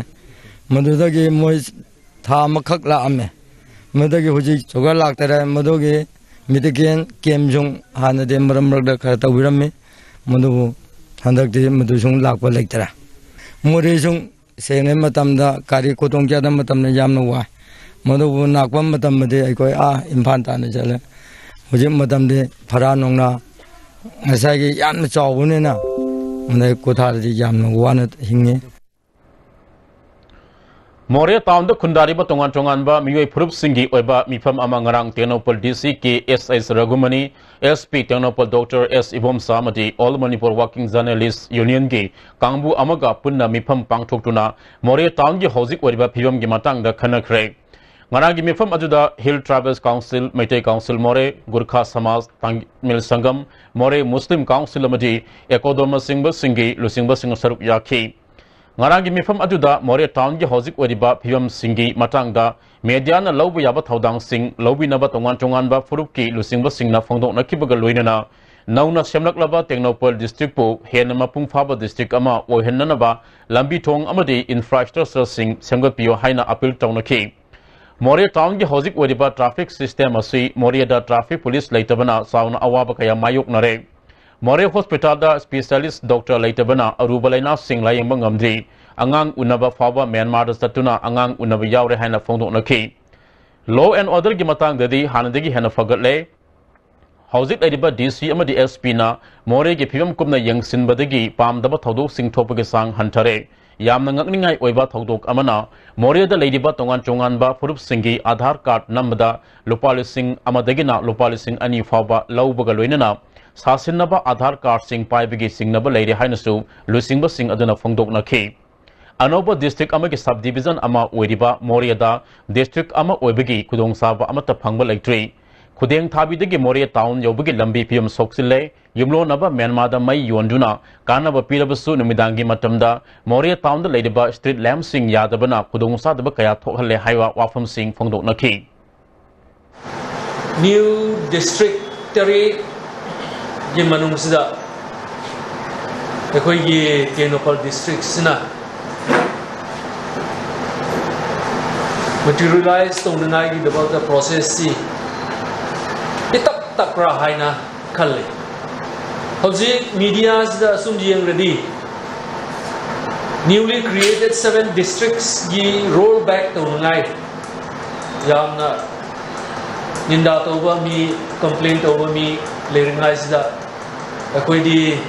ꯃꯗꯨꯗꯒꯤ ꯃꯣꯏ ꯊꯥ ꯑꯃꯈꯛ ꯂꯥꯛꯑꯝꯃꯦ꯫ ꯃꯗꯨꯗꯒꯤ ꯍꯧꯖꯤꯛ ꯁꯨꯛꯂꯥꯛ ꯂꯥꯛꯇꯔꯦ꯫ ꯃꯗꯨꯒꯤ medical camp ꯁꯨ ꯍꯥꯟꯅꯗꯤ ꯃꯔꯛ ꯃꯔꯛꯇ ꯈꯔ ꯇꯧꯕꯤꯔꯝꯃꯤ꯫ ꯃꯗꯨꯕꯨ ꯍꯟꯗꯛꯇꯤ ꯃꯗꯨꯁꯨ ꯂꯥꯛꯄ ꯂꯩꯇꯔꯦ꯫ ꯃꯣꯔꯦꯁꯨ ꯁꯦꯡꯅ ꯃꯇꯝꯗ ꯒꯥꯔꯤ ꯈꯨꯗꯣꯡ ꯆꯥꯗꯕ ꯃꯇꯝꯗ ꯌꯥꯝꯅ ꯋꯥꯏ꯫ ꯃꯗꯨꯕꯨ ꯂꯥꯛꯄ ꯃꯇꯝꯗꯗꯤ ꯑꯩꯈꯣꯏ ꯑꯥ ꯏꯝꯐꯥꯜ ꯇꯥꯟꯅ ꯆꯠꯂꯦ꯫ ꯍꯧꯖꯤꯛ ꯃꯇꯝꯗꯤ ꯐꯔꯥ ꯅꯨꯡꯅꯥ ꯉꯁꯥꯏꯒꯤ ꯌꯥꯝꯅ ꯆꯥꯎꯕꯅꯤꯅ, ꯑꯗꯩ ꯀꯣꯊꯥꯗꯗꯤ ꯌꯥꯝꯅ ꯋꯥꯅ ꯍꯤꯡꯉꯤ꯫ ꯃꯣꯔꯦ town ꯗ ꯈꯨꯟꯗꯥꯔꯤꯕ ꯇꯣꯉꯥꯟ ꯇꯣꯉꯥꯟꯕ ꯃꯤꯑꯣꯏ ꯐꯨꯔꯨꯞꯁꯤꯡꯒꯤ ꯑꯣꯏꯕ ꯃꯤꯐꯝ ꯑꯃ ꯉꯔꯥꯡ Tengnoupal D C K S H ꯔꯘꯨꯃꯅꯤ, S P Tengnoupal Doctor S Ibomcha ꯑꯃꯗꯤ All Manipur Working Journalist Union ꯒꯤ ꯀꯥꯡꯕꯨ ꯑꯃꯒ ꯄꯨꯟꯅ ꯃꯤꯐꯝ ꯄꯥꯡꯊꯣꯛꯇꯨꯅ ꯃꯣꯔꯦ town ꯒꯤ ꯍꯧꯖꯤꯛ ꯑꯣꯏꯔꯤꯕ ꯐꯤꯕꯝꯒꯤ ꯃꯇꯥꯡꯗ ꯈꯟꯅꯈ꯭ꯔꯦ꯫ ꯉꯔꯥꯡꯒꯤ ꯃꯤꯐꯝ ꯑꯗꯨꯗ Hill Tribals Council, Meitei Council Moreh, Gorkha Samaj, Tamil Sangam, Moreh Muslim Council ꯑꯃꯗꯤ ECODOM ꯅꯆꯤꯡꯕꯁꯤꯡꯒꯤ ꯂꯨꯆꯤꯡꯕꯁꯤꯡ ꯁꯔꯨꯛ ꯌꯥꯈꯤ꯫ ꯉꯔꯥꯡꯒꯤ ꯃꯤꯐꯝ ꯑꯗꯨꯗ ꯃꯣꯔꯦ ꯇꯥꯎꯟꯒꯤ ꯍꯧꯖꯤꯛ ꯑꯣꯏꯔꯤꯕ ꯐꯤꯕꯝꯁꯤꯡꯒꯤ ꯃꯇꯥꯡꯗ ꯃꯦꯗꯤꯌꯥꯅ ꯂꯧꯕ ꯌꯥꯕ ꯊꯧꯗꯥꯡꯁꯤꯡ ꯂꯧꯕꯤꯅꯕ ꯇꯣꯉꯥꯟ ꯇꯣꯉꯥꯟꯕ ꯐꯨꯔꯨꯞꯀꯤ ꯂꯨꯆꯤꯡꯕꯁꯤꯡꯅ ꯐꯣꯡꯗꯣꯛꯅꯈꯤꯕꯒ ꯂꯣꯏꯅꯅ ꯅꯧꯅ ꯁꯦꯝꯂꯛꯂꯕ ꯇꯦꯡꯅꯧꯄꯜ ꯗꯤꯁꯇ꯭ꯔꯤꯛꯄꯨ ꯍꯦꯟꯅ ꯃꯄꯨꯡ ꯐꯥꯕ ꯗꯤꯁꯇ꯭ꯔꯤꯛ ꯑꯃ ꯑꯣꯏꯍꯟꯅꯅꯕ ꯂꯝꯕꯤ ꯊꯣꯡ ꯑꯃꯗꯤ ꯏꯟꯐ꯭ꯔꯥꯁ꯭ꯇ꯭ꯔꯛꯆꯔꯁꯤꯡ ꯁꯦꯝꯒꯠꯄꯤꯌꯨ ꯍꯥꯏꯅ ꯑꯄꯤꯜ ꯇꯧꯅꯈꯤ꯫ ꯃꯣꯔꯦ ꯇꯥꯎꯟꯒꯤ ꯍꯧꯖꯤꯛ ꯑꯣꯏꯔꯤꯕ ꯇ꯭ꯔꯥꯐꯤꯛ ꯁꯤꯁꯇꯦꯝ ꯑꯁꯤ ꯃꯣꯔꯦꯗ ꯇ꯭ꯔꯥꯐꯤꯛ ꯄꯨꯂꯤꯁ ꯂꯩꯇꯕꯅ ꯆꯥꯎꯅ ꯑꯋꯥꯕ ꯀꯌꯥ ꯃꯥꯌꯣꯛꯅꯔꯦ꯫ ꯃꯣꯔꯦ ꯍꯣꯁꯄꯤꯇꯥꯜꯗ ꯁ꯭ꯄꯦꯁꯤꯌꯦꯂꯤꯁ ꯗꯣꯛꯇꯔ ꯂꯩꯇꯕꯅ ꯑꯔꯨꯕ ꯂꯥꯏꯅꯥꯁꯤꯡ ꯂꯥꯌꯦꯡꯕ ꯉꯝꯗ꯭ꯔꯤ꯫ ꯑꯉꯥꯡ ꯎꯅꯕ ꯐꯥꯎꯕ ꯃ꯭ꯌꯥꯟꯃꯥꯔꯗ ꯆꯠꯇꯨꯅ ꯑꯉꯥꯡ ꯎꯅꯕ ꯌꯥꯎꯔꯦ ꯍꯥꯏꯅ ꯐꯣꯡꯗꯣꯛꯅꯈꯤ꯫ Law and orderꯒꯤ ꯃꯇꯥꯡꯗꯗꯤ ꯍꯥꯟꯅꯗꯒꯤ ꯍꯦꯟꯅ ꯐꯒꯠꯂꯦ꯫ ꯍꯧꯖꯤꯛ ꯂꯩꯔꯤꯕ DC ꯑꯃꯗꯤ SPꯅ ꯃꯣꯔꯦꯒꯤ ꯐꯤꯕꯝ ꯀꯨꯞꯅ ꯌꯦꯡꯁꯤꯟꯕꯗꯒꯤ ꯄꯥꯝꯗꯕ ꯊꯧꯗꯣꯛꯁꯤꯡ ꯊꯣꯛꯄꯒꯤ ꯆꯥꯡ ꯍꯟꯊꯔꯦ꯫ ꯌꯥꯝꯅ ꯉꯛꯅꯤꯡꯉꯥꯏ ꯑꯣꯏꯕ ꯊꯧꯗꯣꯛ ꯑꯃꯅ, ꯃꯣꯔꯦꯗ ꯂꯩꯔꯤꯕ ꯇꯣꯉꯥꯟ ꯇꯣꯉꯥꯟꯕ ꯐꯨꯔꯨꯞꯁꯤꯡꯒꯤ ꯑꯥꯙꯥꯔ ꯀꯥꯔꯗ ꯅꯝꯕꯗ ꯂꯨꯄꯥ ꯂꯤꯁꯤꯡ ꯑꯃꯗꯒꯤꯅ ꯂꯨꯄꯥ ꯂꯤꯁꯤꯡ ꯑꯅꯤ ꯐꯥꯎꯕ ꯂꯧꯕꯒ ꯂꯣꯏꯅꯅ ꯁꯥꯁꯤꯟꯅꯕ ꯑꯥꯙꯥꯔ ꯀꯥꯔꯗꯁꯤꯡ ꯄꯥꯏꯕꯒꯤ ꯆꯤꯡꯅꯕ ꯂꯩꯔꯦ ꯍꯥꯏꯅꯁꯨ ꯂꯨꯆꯤꯡꯕꯁꯤꯡ ꯑꯗꯨꯅ ꯐꯣꯡꯗꯣꯛꯅꯈꯤ꯫ ꯑꯅꯧꯕ ꯗꯤꯁꯇ꯭ꯔꯤꯛ ꯑꯃꯒꯤ ꯁꯕ ꯗꯤꯕꯤꯖꯟ ꯑꯃ ꯑꯣꯏꯔꯤꯕ ꯃꯣꯔꯦꯗ ꯗꯤꯁꯇ꯭ꯔꯤꯛ ꯑꯃ ꯑꯣꯏꯕꯒꯤ ꯈꯨꯗꯣꯡꯆꯥꯕ ꯑꯃꯠꯇ ꯐꯪꯕ ꯂꯩꯇ꯭ꯔꯤ꯫ ꯈꯨꯗꯦꯡ ꯊꯥꯕꯤꯗꯒꯤ ꯃꯣꯔꯦ ꯇꯥꯎꯟ ꯌꯧꯕꯒꯤ ꯂꯝꯕꯤ ꯐꯤꯕꯝ ꯁꯣꯛꯆꯤꯜꯂꯦ꯫ ꯌꯨꯝꯂꯣꯟꯅꯕ ꯃ꯭ꯌꯥꯟꯃꯥꯔꯗ ꯃꯩ ꯌꯣꯟꯗꯨꯅ ꯀꯥꯟꯅꯕ ꯄꯤꯔꯕꯁꯨ ꯅꯨꯃꯤꯗꯥꯡꯒꯤ ꯃꯇꯝꯗ ꯃꯣꯔꯦ ꯇꯥꯎꯟꯗ ꯂꯩꯔꯤꯕ ꯁ꯭ꯇ꯭ꯔꯤꯠ ꯂꯦꯝꯞꯁꯤꯡ ꯌꯥꯗꯕꯅ ꯈꯨꯗꯣꯡꯆꯥꯗꯕ ꯀꯌꯥ ꯊꯣꯛꯍꯜꯂꯦ ꯍꯥꯏꯕ ꯋꯥꯐꯝꯁꯤꯡ ꯐꯣꯡꯗꯣꯛꯅꯈꯤ꯫ New district ꯇꯔꯦꯠꯀꯤ ꯃꯅꯨꯡꯁꯤꯗ ꯑꯩꯈꯣꯏꯒꯤ ꯇꯦꯡꯅꯧꯄꯜ ꯗꯤꯁꯇ꯭ꯔꯤꯛꯁꯤꯅ ꯃꯦꯇꯤꯔꯤꯌꯦꯂꯥꯏꯁ ꯇꯧꯅꯉꯥꯏꯒꯤꯗꯃꯛꯇ ꯄ꯭ꯔꯣꯁꯦꯁꯁꯤ ꯏꯇꯞ ꯇꯞꯄ꯭ꯔꯥ ꯍꯥꯏꯅ ꯈꯜꯂꯤ꯫ ꯍꯧꯖꯤꯛ ꯃꯤꯗꯤꯌꯥꯁꯤꯗ ꯑꯁꯨꯝ ꯌꯦꯡꯂꯗꯤ, newly created seven districtsꯀꯤ roll back ꯇꯧꯅꯉꯥꯏ ꯌꯥꯝꯅ ꯅꯤꯟꯗꯥ ꯇꯧꯕ ꯃꯤ, ꯀꯝꯄ꯭ꯂꯦꯟ ꯇꯧꯕ ꯃꯤ ꯂꯩꯔꯤꯉꯥꯏꯁꯤꯗ, ꯑꯩꯈꯣꯏꯗꯤ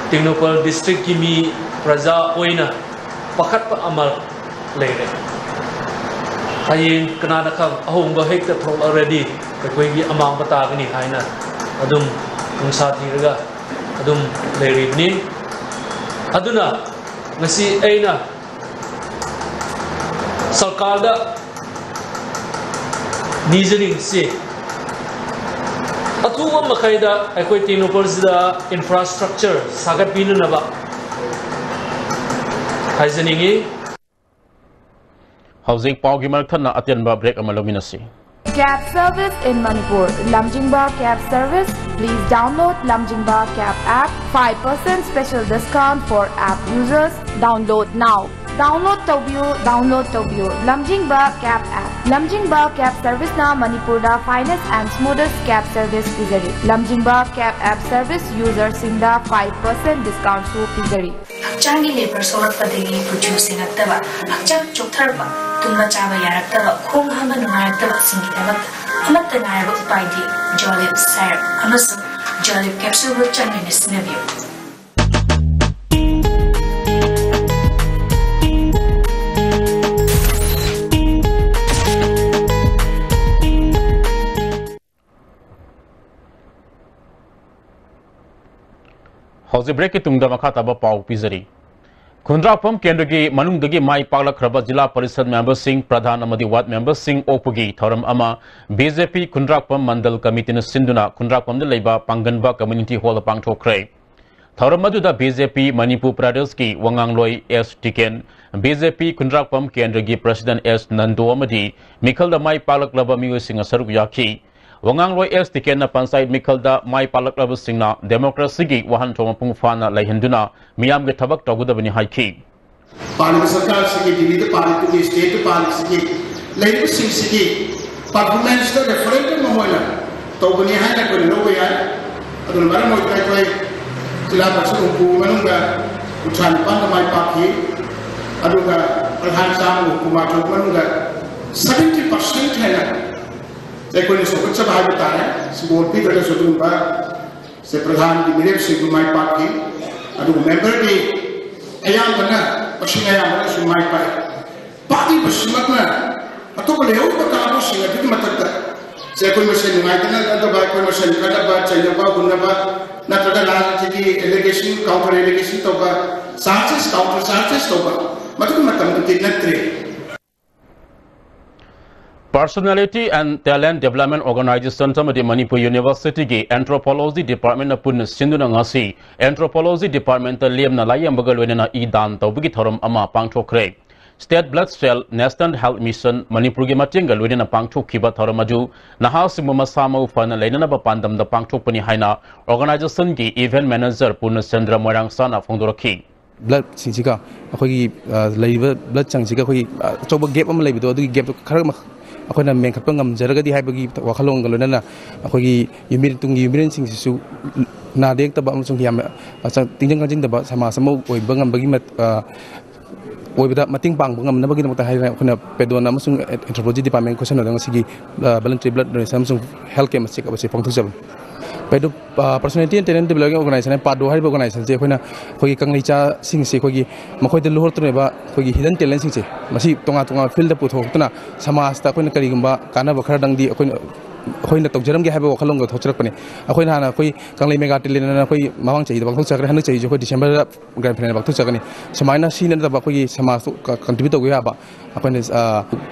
ꯇꯦꯡꯅꯧꯄꯜ ꯗꯤꯁꯇ꯭ꯔꯤꯛꯀꯤ ꯃꯤ, ꯄ꯭ꯔꯖꯥ ꯑꯣꯏꯅ ꯄꯥꯈꯠꯄ ꯑꯃ ꯂꯩꯔꯦ꯫ ꯍꯌꯦꯡ ꯀꯅꯥꯅ ꯈꯪ, ꯑꯍꯣꯡꯕ ꯍꯦꯛꯇ ꯊꯣꯛꯂꯛꯂꯗꯤ ꯑꯩꯈꯣꯏꯒꯤ ꯑꯃꯥꯡꯕ ꯇꯥꯒꯅꯤ ꯍꯥꯏꯅ ꯑꯗꯨꯝ ꯅꯨꯡꯁꯥ ꯊꯤꯔꯒ ꯑꯗꯨꯝ ꯂꯩꯔꯤꯕꯅꯤ꯫ ꯑꯗꯨꯅ ꯉꯁꯤ ꯑꯩꯅ ꯁꯔꯀꯥꯔꯗ ꯅꯤꯖꯅꯤꯡꯁꯤ꯫ ꯑꯊꯨꯕ ꯃꯈꯩꯗ ꯑꯩꯈꯣꯏ ꯇꯦꯡꯅꯧꯄꯜꯁꯤꯗ ꯏꯟꯐ꯭ꯔꯥꯁ꯭ꯇ꯭ꯔꯛꯆꯔ ꯁꯥꯒꯠꯄꯤꯅꯅꯕ ꯍꯥꯏꯖꯅꯤꯡꯏ꯫ ꯍꯧꯖꯤꯛ ꯄꯥꯎꯒꯤ ꯃꯔꯛ ꯊꯠꯅ ꯑꯇꯦꯟꯕ ꯕ꯭ꯔꯦꯛ ꯑꯃ ꯂꯧꯃꯤꯟꯅꯁꯤ꯫ Cab service in Manipur. Lamjingba Cab Service. Please download Lamjingba Cab app. Five percent special discount for app users. Download now. Download ꯇꯧꯕꯤꯌꯨ, download ꯇꯧꯕꯤꯌꯨ Lamjingba Cab app. Lamjingba Cab Service ꯅ ꯃꯅꯤꯄꯨꯔꯗ finest and smoothest cab service ꯄꯤꯖꯔꯤ꯫ Lamjingba Cab app service user ꯁꯤꯡꯗ five percent discount ꯁꯨ ꯄꯤꯖꯔꯤ꯫ ꯍꯛꯆꯥꯡꯒꯤ labour ꯁꯣꯛꯂꯛꯄꯗꯒꯤ ꯀꯨꯆꯨ ꯁꯦꯡꯉꯛꯇꯕ, ꯍꯛꯆꯥꯡ ꯆꯣꯛꯊꯔꯛꯄ, ꯇꯨꯝꯕ ꯆꯥꯕ ꯌꯥꯔꯛꯇꯕ, ꯈꯣꯡ ꯍꯥꯝꯕ ꯅꯨꯡꯉꯥꯏꯔꯛꯇꯕꯁꯤꯡꯒꯤꯗꯃꯛꯇ ꯑꯃꯠꯇ ꯉꯥꯏꯔꯕ ꯎꯄꯥꯏꯗꯤ ꯖꯣꯂꯤꯞ ꯁꯥꯏꯔꯞ ꯑꯃꯁꯨꯡ ꯖꯣꯂꯤꯞ ꯀꯦꯞꯁꯨꯜꯕꯨ ꯆꯥꯡ ꯅꯥꯏꯅ ꯁꯤꯖꯤꯟꯅꯕꯤꯌꯨ꯫ ꯍꯧꯖꯤꯛ ꯕ꯭ꯔꯦꯛꯀꯤ ꯇꯨꯡꯗ ꯃꯈꯥ ꯇꯥꯕ ꯄꯥꯎ ꯄꯤꯖꯔꯤ꯫ ꯈꯨꯟꯗ꯭ꯔꯥꯛꯄꯝ ꯀꯦꯟꯗ꯭ꯔꯒꯤ ꯃꯅꯨꯡꯗꯒꯤ ꯃꯥꯏ ꯄꯥꯛꯂꯛꯈ꯭ꯔꯕ ꯖꯤꯂꯥ ꯄꯔꯤꯁꯗ ꯃꯦꯝꯕꯔꯁꯤꯡ, ꯄ꯭ꯔꯙꯥꯟ ꯑꯃꯗꯤ ꯋꯥꯔꯗ ꯃꯦꯝꯕꯔꯁꯤꯡ ꯑꯣꯛꯄꯒꯤ ꯊꯧꯔꯝ ꯑꯃ ꯕꯤ ꯖꯦ ꯄꯤ ꯈꯨꯟꯗ꯭ꯔꯥꯛꯄꯝ ꯃꯟꯗꯜ ꯀꯃꯤꯇꯤꯅ ꯁꯤꯟꯗꯨꯅ ꯈꯨꯟꯗ꯭ꯔꯥꯛꯄꯝꯗ ꯂꯩꯕ ꯄꯥꯡꯒꯟꯕ ꯀꯝꯃ꯭ꯌꯨꯅꯤꯇꯤ ꯍꯣꯜꯗ ꯄꯥꯡꯊꯣꯛꯈ꯭ꯔꯦ꯫ ꯊꯧꯔꯝ ꯑꯗꯨꯗ ꯕꯤ ꯖꯦ ꯄꯤ ꯃꯅꯤꯄꯨꯔ ꯄ꯭ꯔꯗꯦꯁꯀꯤ ꯋꯥꯉꯥꯡꯂꯣꯏ ꯑꯦꯁ ꯇꯤꯀꯦꯟ, ꯕꯤ ꯖꯦ ꯄꯤ ꯈꯨꯟꯗ꯭ꯔꯥꯛꯄꯝ ꯀꯦꯟꯗ꯭ꯔꯒꯤ ꯄ꯭ꯔꯁꯤꯗꯦꯟ ꯑꯦꯁ ꯅꯟꯗꯣ ꯑꯃꯗꯤ ꯃꯤꯈꯜꯗ ꯃꯥꯏ ꯄꯥꯛꯂꯛꯂꯕ ꯃꯤꯑꯣꯏꯁꯤꯡꯅ ꯁꯔꯨꯛ ꯌꯥꯈꯤ꯫ ꯋꯥꯉꯥꯡꯂꯣꯏ ꯑꯦꯁ ꯇꯤꯀꯦꯟꯅ ꯄꯟꯆꯥꯌꯠ ꯃꯤꯈꯜꯗ ꯃꯥꯏ ꯄꯥꯛꯂꯛꯂꯕꯁꯤꯡꯅ ꯗꯦꯃꯣꯀ꯭ꯔꯦꯁꯤꯒꯤ ꯋꯥꯍꯟꯊꯣꯛ ꯃꯄꯨꯡ ꯐꯥꯅ ꯂꯩꯍꯟꯗꯨꯅ ꯃꯤꯌꯥꯝꯒꯤ ꯊꯕꯛ ꯇꯧꯒꯗꯕꯅꯤ ꯍꯥꯏꯈꯤ꯫ ꯄꯥꯜꯂꯤꯕ ꯁꯔꯀꯥꯔꯁꯤꯒꯤ, ꯗꯤꯜꯂꯤꯗ ꯄꯥꯜꯂꯤꯕꯒꯤ, ꯁ꯭ꯇꯦꯠꯇ ꯄꯥꯜꯂꯤꯁꯤꯒꯤ, ꯂꯩꯔꯤꯕꯁꯤꯡꯁꯤꯒꯤ ꯄꯔꯐꯣꯔꯃꯦꯟꯁꯇ ꯔꯦꯐꯔꯦꯟꯗꯝ ꯑꯃ ꯑꯣꯏꯅ ꯇꯧꯕꯅꯤ ꯍꯥꯏꯅ ꯑꯩꯈꯣꯏꯅ ꯂꯧꯕ ꯌꯥꯏ꯫ ꯑꯗꯨꯅ ꯃꯔꯝ ꯑꯣꯏꯗꯨꯅ ꯑꯩꯈꯣꯏ ꯖꯤꯂꯥ ꯄꯔꯤꯁꯗ ꯍꯨꯝꯐꯨꯒꯤ ꯃꯅꯨꯡꯗ ꯀꯨꯟꯊ꯭ꯔꯥ ꯅꯤꯄꯥꯟꯗ ꯃꯥꯏ ꯄꯥꯛꯈꯤ꯫ ꯑꯗꯨꯒ ꯄ꯭ꯔꯙꯥꯟ ꯆꯥꯝꯃ ꯍꯨꯝꯐꯨ ꯃꯥꯊꯣꯏꯒꯤ ꯃꯅꯨꯡꯗ seventy percent ꯍꯦꯟꯅ ꯑꯩꯈꯣꯏꯅ ꯆꯥꯎꯈꯠꯆꯕ ꯍꯥꯏꯕ ꯇꯥꯔꯦ꯫ ꯁꯤꯝꯕꯣꯜ ꯄꯤꯗ꯭ꯔꯒꯁꯨ ꯑꯗꯨꯒꯨꯝꯕ ꯁꯦ ꯄ꯭ꯔꯙꯥꯟꯒꯤ ꯃꯤꯔꯦꯞꯁꯤꯡꯗꯨ ꯃꯥꯏ ꯄꯥꯛꯈꯤ꯫ ꯑꯗꯨꯒ ꯃꯦꯝꯕꯔꯒꯤ ꯑꯌꯥꯝꯕꯅ, ꯃꯁꯤꯡ ꯑꯌꯥꯝꯕꯅꯁꯨ ꯃꯥꯏ ꯄꯥꯛꯏ꯫ ꯄꯥꯛꯂꯤꯕꯁꯤꯃꯛꯅ ꯑꯇꯣꯞꯄ ꯂꯩꯍꯧꯔꯤꯕ ꯀꯥꯡꯕꯨꯁꯤꯡ ꯑꯗꯨꯒꯤ ꯃꯊꯛꯇ ꯁꯦ ꯑꯩꯈꯣꯏ ꯃꯁꯦꯟ ꯅꯨꯡꯉꯥꯏꯇꯅꯗꯕ, ꯑꯩꯈꯣꯏ ꯃꯁꯦꯟ ꯈꯠꯅꯕ ꯆꯩꯅꯕ ꯍꯨꯟꯅꯕ, ꯅꯠꯇ꯭ꯔꯒ ꯔꯥꯖꯅꯤꯇꯤꯒꯤ allegation, counter allegation ꯇꯧꯕ, charges, counter charges ꯇꯧꯕ, ꯃꯗꯨꯒꯤ ꯃꯇꯝꯗꯨꯗꯤ ꯅꯠꯇ꯭ꯔꯦ꯫ Personality and Talent Development Organization ꯑꯃꯗꯤ ꯃꯅꯤꯄꯨꯔ University ꯒꯤ Anthropology Department ꯅ ꯄꯨꯟꯅ ꯁꯤꯟꯗꯨꯅ ꯉꯁꯤ Anthropology Department ꯇ ꯂꯦꯝꯅ ꯂꯥꯌꯦꯡꯕꯒ ꯂꯣꯏꯅꯅ ꯏ ꯗꯥꯟ ꯇꯧꯕꯒꯤ ꯊꯧꯔꯝ ꯑꯃ ꯄꯥꯡꯊꯣꯛꯈ꯭ꯔꯦ꯫ State Blood Cell, National Health Mission, ꯃꯅꯤꯄꯨꯔꯒꯤ ꯃꯇꯦꯡꯒ ꯂꯣꯏꯅꯅ ꯄꯥꯡꯊꯣꯛꯈꯤꯕ ꯊꯧꯔꯝ ꯑꯗꯨ ꯅꯍꯥꯁꯤꯡꯕꯨ ꯃꯁꯥ ꯃꯎ ꯐꯅ ꯂꯩꯅꯅꯕ ꯄꯥꯟꯗꯝꯗ ꯄꯥꯡꯊꯣꯛꯄꯅꯤ ꯍꯥꯏꯅ organization ꯒꯤ Event Manager ꯄꯨꯔꯅꯆꯟꯗ꯭ꯔ ꯃꯣꯏꯔꯥꯡꯁꯥꯅ ꯐꯣꯡꯗꯣꯔꯛꯈꯤ꯫ ꯕ꯭ꯂꯗꯁꯤꯡꯁꯤꯒ ꯑꯩꯈꯣꯏꯒꯤ, ꯑ, ꯂꯩꯔꯤꯕ ꯕ꯭ꯂꯗ ꯆꯪꯁꯤꯒ ꯑꯩꯈꯣꯏꯒꯤ, ꯑ, ꯑꯆꯧꯕ ꯒꯦꯞ ꯑꯃ ꯂꯩꯕꯗꯣ, ꯑꯗꯨꯒꯤ ꯒꯦꯞꯇꯣ ꯈꯔ ꯃꯈ-, ꯑꯩꯈꯣꯏꯅ ꯃꯦꯟꯈꯠꯄ ꯉꯝꯖꯔꯒꯗꯤ ꯍꯥꯏꯕꯒꯤ ꯋꯥꯈꯜꯂꯣꯟꯒ ꯂꯣꯏꯅꯅ ꯑꯩꯈꯣꯏꯒꯤ ꯌꯨꯝꯕꯤꯔꯦꯟ, ꯇꯨꯡꯒꯤ ꯌꯨꯝꯕꯤꯔꯦꯟꯁꯤꯡꯁꯤꯁꯨ ꯅꯥꯗ ꯌꯦꯛꯇꯕ ꯑꯃꯁꯨꯡ ꯌꯥꯝꯅ, ꯑ, ꯆꯪ-, ꯇꯤꯟꯖꯪ ꯀꯥꯡꯖꯪꯗꯕ ꯁꯃꯥꯖ ꯑꯃ ꯑꯣꯏꯕ ꯉꯝꯕꯒꯤ ꯃꯠ-, ꯑ, ꯑꯣꯏꯕꯗ ꯃꯇꯦꯡ ꯄꯥꯡꯕ ꯉꯝꯅꯕꯒꯤꯗꯃꯛꯇ ꯍꯥꯏꯗꯅ ꯑꯩꯈꯣꯏꯅ ꯄꯦꯗꯣꯟ ꯑꯃꯁꯨꯡ Anthropology Department ꯈꯨꯠꯁꯝꯅꯗꯨꯅ ꯉꯁꯤꯒꯤ, ꯑ, voluntary blood donation ꯑꯃꯁꯨꯡ health camp ꯑꯁꯤ, ꯑꯁꯤ ꯄꯥꯡꯊꯣꯛꯆꯕꯅꯤ꯫ ꯄꯦꯗꯣ-, ꯑ, Personality and Talent Development Organization ꯍꯥꯏꯅ ꯄꯥꯗꯣ ꯍꯥꯏꯔꯤꯕ organization ꯁꯦ ꯑꯩꯈꯣꯏꯅ ꯑꯩꯈꯣꯏꯒꯤ ꯀꯪꯂꯩꯆꯥꯁꯤꯡꯁꯦ, ꯑꯩꯈꯣꯏꯒꯤ ꯃꯈꯣꯏꯗ ꯂꯣꯛꯍꯧꯔꯛꯇ꯭ꯔꯤꯕ ꯑꯩꯈꯣꯏꯒꯤ hidden talent ꯁꯤꯡꯁꯦ, ꯃꯁꯤ ꯇꯣꯉꯥꯟ ꯇꯣꯉꯥꯟꯕ field ꯗ ꯄꯨꯊꯣꯛꯇꯨꯅ ꯁꯃꯥꯖꯇ ꯑꯩꯈꯣꯏꯅ ꯀꯔꯤꯒꯨꯝꯕ ꯀꯥꯟꯅꯕ ꯈꯔꯗꯪꯗꯤ ꯑꯩꯈꯣꯏꯅ, ꯑꯩꯈꯣꯏꯅ ꯇꯧꯖꯔꯝꯒꯦ ꯍꯥꯏꯕ ꯋꯥꯈꯜꯂꯣꯟꯒ ꯊꯣꯛꯆꯔꯛꯄꯅꯤ꯫ ꯑꯩꯈꯣꯏꯅ ꯍꯥꯟꯅ ꯑꯩꯈꯣꯏ ꯀꯪꯂꯩ mega talent ꯑꯅ ꯑꯩꯈꯣꯏ ꯃꯃꯥꯡ ꯆꯍꯤꯗ ꯄꯥꯡꯊꯣꯛꯆꯈ꯭ꯔꯦ, ꯍꯟꯗꯛ ꯆꯍꯤꯁꯨ ꯑꯩꯈꯣꯏ December ꯗ grand final ꯄꯥꯡꯊꯣꯛꯆꯒꯅꯤ꯫ ꯁꯨꯃꯥꯏꯅ ꯁꯤ ꯅꯠꯇꯕ ꯑꯩꯈꯣꯏꯒꯤ ꯁꯃꯥꯖꯇ ꯀ-, contribute ꯇꯧꯕ ꯌꯥꯕ ꯑꯩꯈꯣꯏꯅ, ꯑ,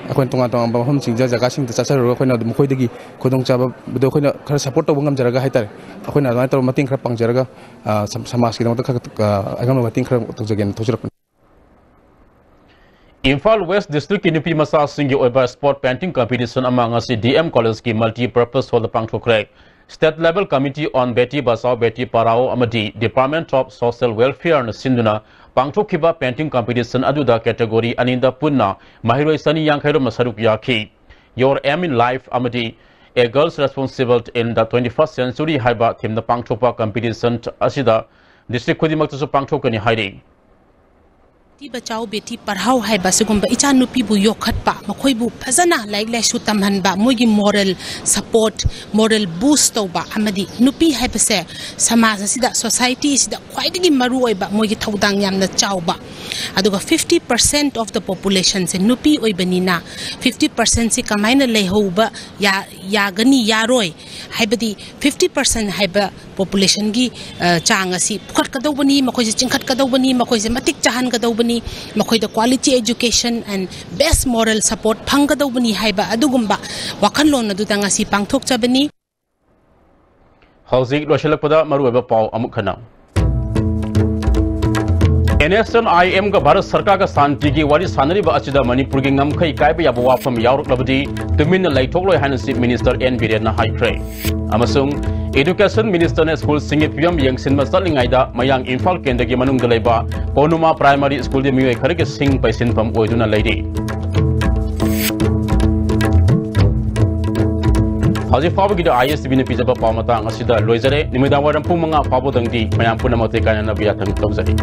ꯑꯩꯈꯣꯏꯅ ꯇꯣꯉꯥꯟ ꯇꯣꯉꯥꯟꯕ ꯃꯐꯝꯁꯤꯡꯗ, ꯖꯒꯥꯁꯤꯡꯗ ꯆꯠꯆꯔꯨꯔꯒ ꯑꯩꯈꯣꯏꯅ ꯑꯗꯨꯝ ꯃꯈꯣꯏꯗꯒꯤ ꯈꯨꯗꯣꯡꯆꯥꯕꯗꯣ ꯑꯩꯈꯣꯏꯅ ꯈꯔ support ꯇꯧꯕ ꯉꯝꯖꯔꯒ ꯍꯥꯏꯇꯥꯔꯦ, ꯑꯩꯈꯣꯏꯅ ꯑꯗꯨꯃꯥꯏꯅ ꯇꯧꯔꯒ ꯃꯇꯦꯡ ꯈꯔ ꯄꯥꯡꯖꯔꯒ, ꯑ, ꯁꯝ-, ꯁꯃꯥꯖꯀꯤꯗꯃꯛꯇ ꯈꯔ, ꯑ, ꯑꯉꯝꯕ ꯃꯇꯦꯡ ꯈꯔ ꯇꯧꯖꯒꯦꯅ ꯊꯣꯛꯆꯔꯛꯄꯅꯤ꯫ ꯏꯝꯐꯥꯜ West District ꯀꯤ ꯅꯨꯄꯤ ꯃꯆꯥꯁꯤꯡꯒꯤ ꯑꯣꯏꯕ spot painting competition ꯑꯃ ꯉꯁꯤ D M College ꯀꯤ Multi Purpose Hall the ꯄꯥꯡꯊꯣꯛꯈ꯭ꯔꯦ꯫ State Level Committee on Beti Bachao Beti Padhao ꯑꯃꯗꯤ Department of Social Welfare ꯅ ꯁꯤꯟꯗꯨꯅ ꯄꯥꯡꯊꯣꯛꯈꯤꯕ painting competition ꯑꯗꯨꯗ category ꯑꯅꯤꯗ ꯄꯨꯟꯅ ꯃꯍꯩꯔꯣꯏ ꯆꯅꯤ ꯌꯥꯡꯈꯩ ꯔꯣꯝꯅ ꯁꯔꯨꯛ ꯌꯥꯈꯤ꯫ Your Aim in Life ꯑꯃꯗꯤ A Girl's Responsibility in the Twenty-first Century ꯍꯥꯏꯕ theme ꯗ ꯄꯥꯡꯊꯣꯛꯄ competition ꯑꯁꯤꯗ district ꯈꯨꯗꯤꯡꯃꯛꯇꯁꯨ ꯄꯥꯡꯊꯣꯛꯀꯅꯤ ꯍꯥꯏꯔꯤ꯫ ꯕꯦꯇꯤ ꯕꯆꯥꯎ ꯕꯦꯇꯤ ꯄꯔꯍꯥꯎ ꯍꯥꯏꯕ ꯑꯁꯤꯒꯨꯝꯕ ꯏꯆꯥ ꯅꯨꯄꯤꯕꯨ ꯌꯣꯛꯈꯠꯄ, ꯃꯈꯣꯏꯕꯨ ꯐꯖꯅ ꯂꯥꯏꯔꯤꯛ ꯂꯥꯏꯁꯨ ꯇꯝꯍꯟꯕ, ꯃꯣꯏꯒꯤ moral support, moral boost ꯇꯧꯕ, ꯑꯃꯗꯤ ꯅꯨꯄꯤ ꯍꯥꯏꯕꯁꯦ ꯁꯃꯥꯖ ꯑꯁꯤꯗ, society ꯑꯁꯤꯗ ꯈ꯭ꯋꯥꯏꯗꯒꯤ ꯃꯔꯨ ꯑꯣꯏꯕ, ꯃꯣꯏꯒꯤ ꯊꯧꯗꯥꯡ ꯌꯥꯝꯅ ꯆꯥꯎꯕ꯫ ꯑꯗꯨꯒ fifty percent of the population ꯁꯦ ꯅꯨꯄꯤ ꯑꯣꯏꯕꯅꯤꯅ, fifty percent ꯁꯤ ꯀꯃꯥꯏꯅ ꯂꯩꯍꯧꯕ ꯌꯥ-, ꯌꯥꯒꯅꯤ, ꯌꯥꯔꯣꯏ ꯍꯥꯏꯕꯗꯤ, fifty percent ꯍꯥꯏꯕ population ꯒꯤ, ꯑ, ꯆꯥꯡ ꯑꯁꯤ ꯄꯨꯈꯠꯀꯗꯧꯕꯅꯤ, ꯃꯈꯣꯏꯁꯦ ꯆꯤꯡꯈꯠꯀꯗꯧꯕꯅꯤ, ꯃꯈꯣꯏꯁꯦ ꯃꯇꯤꯛ ꯆꯥꯍꯟꯒꯗꯧꯕꯅꯤ꯫ ꯃꯈꯣꯏꯗ quality education and best moral support ꯐꯪꯒꯗꯧꯕꯅꯤ ꯍꯥꯏꯕ ꯑꯗꯨꯒꯨꯝꯕ ꯋꯥꯈꯜꯂꯣꯟ ꯑꯗꯨꯗ ꯉꯁꯤ ꯄꯥꯡꯊꯣꯛꯆꯕꯅꯤ꯫ ꯍꯧꯖꯤꯛ ꯂꯣꯏꯁꯤꯜꯂꯛꯄꯗ ꯃꯔꯨꯑꯣꯏꯕ ꯄꯥꯎ ꯑꯃꯨꯛ ꯍꯟꯅ꯫ ꯑꯦꯟ ꯑꯦꯁ ꯑꯦꯟ ꯑꯥꯏ ꯑꯦꯝꯒ ꯚꯥꯔꯠ ꯁꯔꯀꯥꯔꯒ ꯁꯥꯟꯇꯤꯒꯤ ꯋꯥꯔꯤ ꯁꯥꯟꯅꯔꯤꯕ ꯑꯁꯤꯗ ꯃꯅꯤꯄꯨꯔꯒꯤ ꯉꯝꯈꯩ ꯀꯥꯏꯕ ꯌꯥꯕ ꯋꯥꯐꯝ ꯌꯥꯎꯔꯛꯂꯕꯗꯤ ꯇꯨꯃꯤꯟꯅ ꯂꯩꯊꯣꯛꯂꯣꯏ ꯍꯥꯏꯅ ꯆꯤꯐ ꯃꯤꯅꯤꯁꯇꯔ ꯑꯦꯟ ꯕꯤꯔꯦꯟꯅ ꯍꯥꯏꯈ꯭ꯔꯦ꯫ ꯑꯃꯁꯨꯡ ꯏꯗꯨꯀꯦꯁꯟ ꯃꯤꯅꯤꯁꯇꯔꯅ ꯁ꯭ꯀꯨꯜꯁꯤꯡꯒꯤ ꯐꯤꯕꯝ ꯌꯦꯡꯁꯤꯟꯕ ꯆꯠꯂꯤꯉꯩꯗ ꯃꯌꯥꯡ ꯏꯝꯐꯥꯜ ꯀꯦꯟꯗ꯭ꯔꯒꯤ ꯃꯅꯨꯡꯗ ꯂꯩꯕ ꯀꯣꯅꯨꯃꯥ ꯄ꯭ꯔꯥꯏꯃꯥꯔꯤ ꯁ꯭ꯀꯨꯜꯗ ꯃꯤꯑꯣꯏ ꯈꯔꯒꯤ ꯁꯤꯡ ꯄꯩꯁꯤꯟꯐꯝ ꯑꯣꯏꯗꯨꯅ ꯂꯩꯔꯤ꯫ ꯍꯧꯖꯤꯛ ꯐꯥꯎꯕꯒꯤꯗꯤ ꯑꯥꯏ ꯑꯦꯁ ꯇꯤ ꯚꯤꯅ ꯄꯤꯖꯕ ꯄꯥꯎ ꯃꯇꯥꯡ ꯑꯁꯤꯗ ꯂꯣꯏꯖꯔꯦ꯫ ꯅꯨꯃꯤꯗꯥꯡ ꯋꯥꯏꯔꯝ ꯄꯨꯡ ꯃꯉꯥ ꯐꯥꯎꯕꯗꯪꯗꯤ ꯃꯌꯥꯝ ꯄꯨꯝꯅꯃꯛꯇ ꯀꯥꯏꯅꯅꯕ ꯌꯥꯊꯪ ꯇꯧꯖꯔꯤ꯫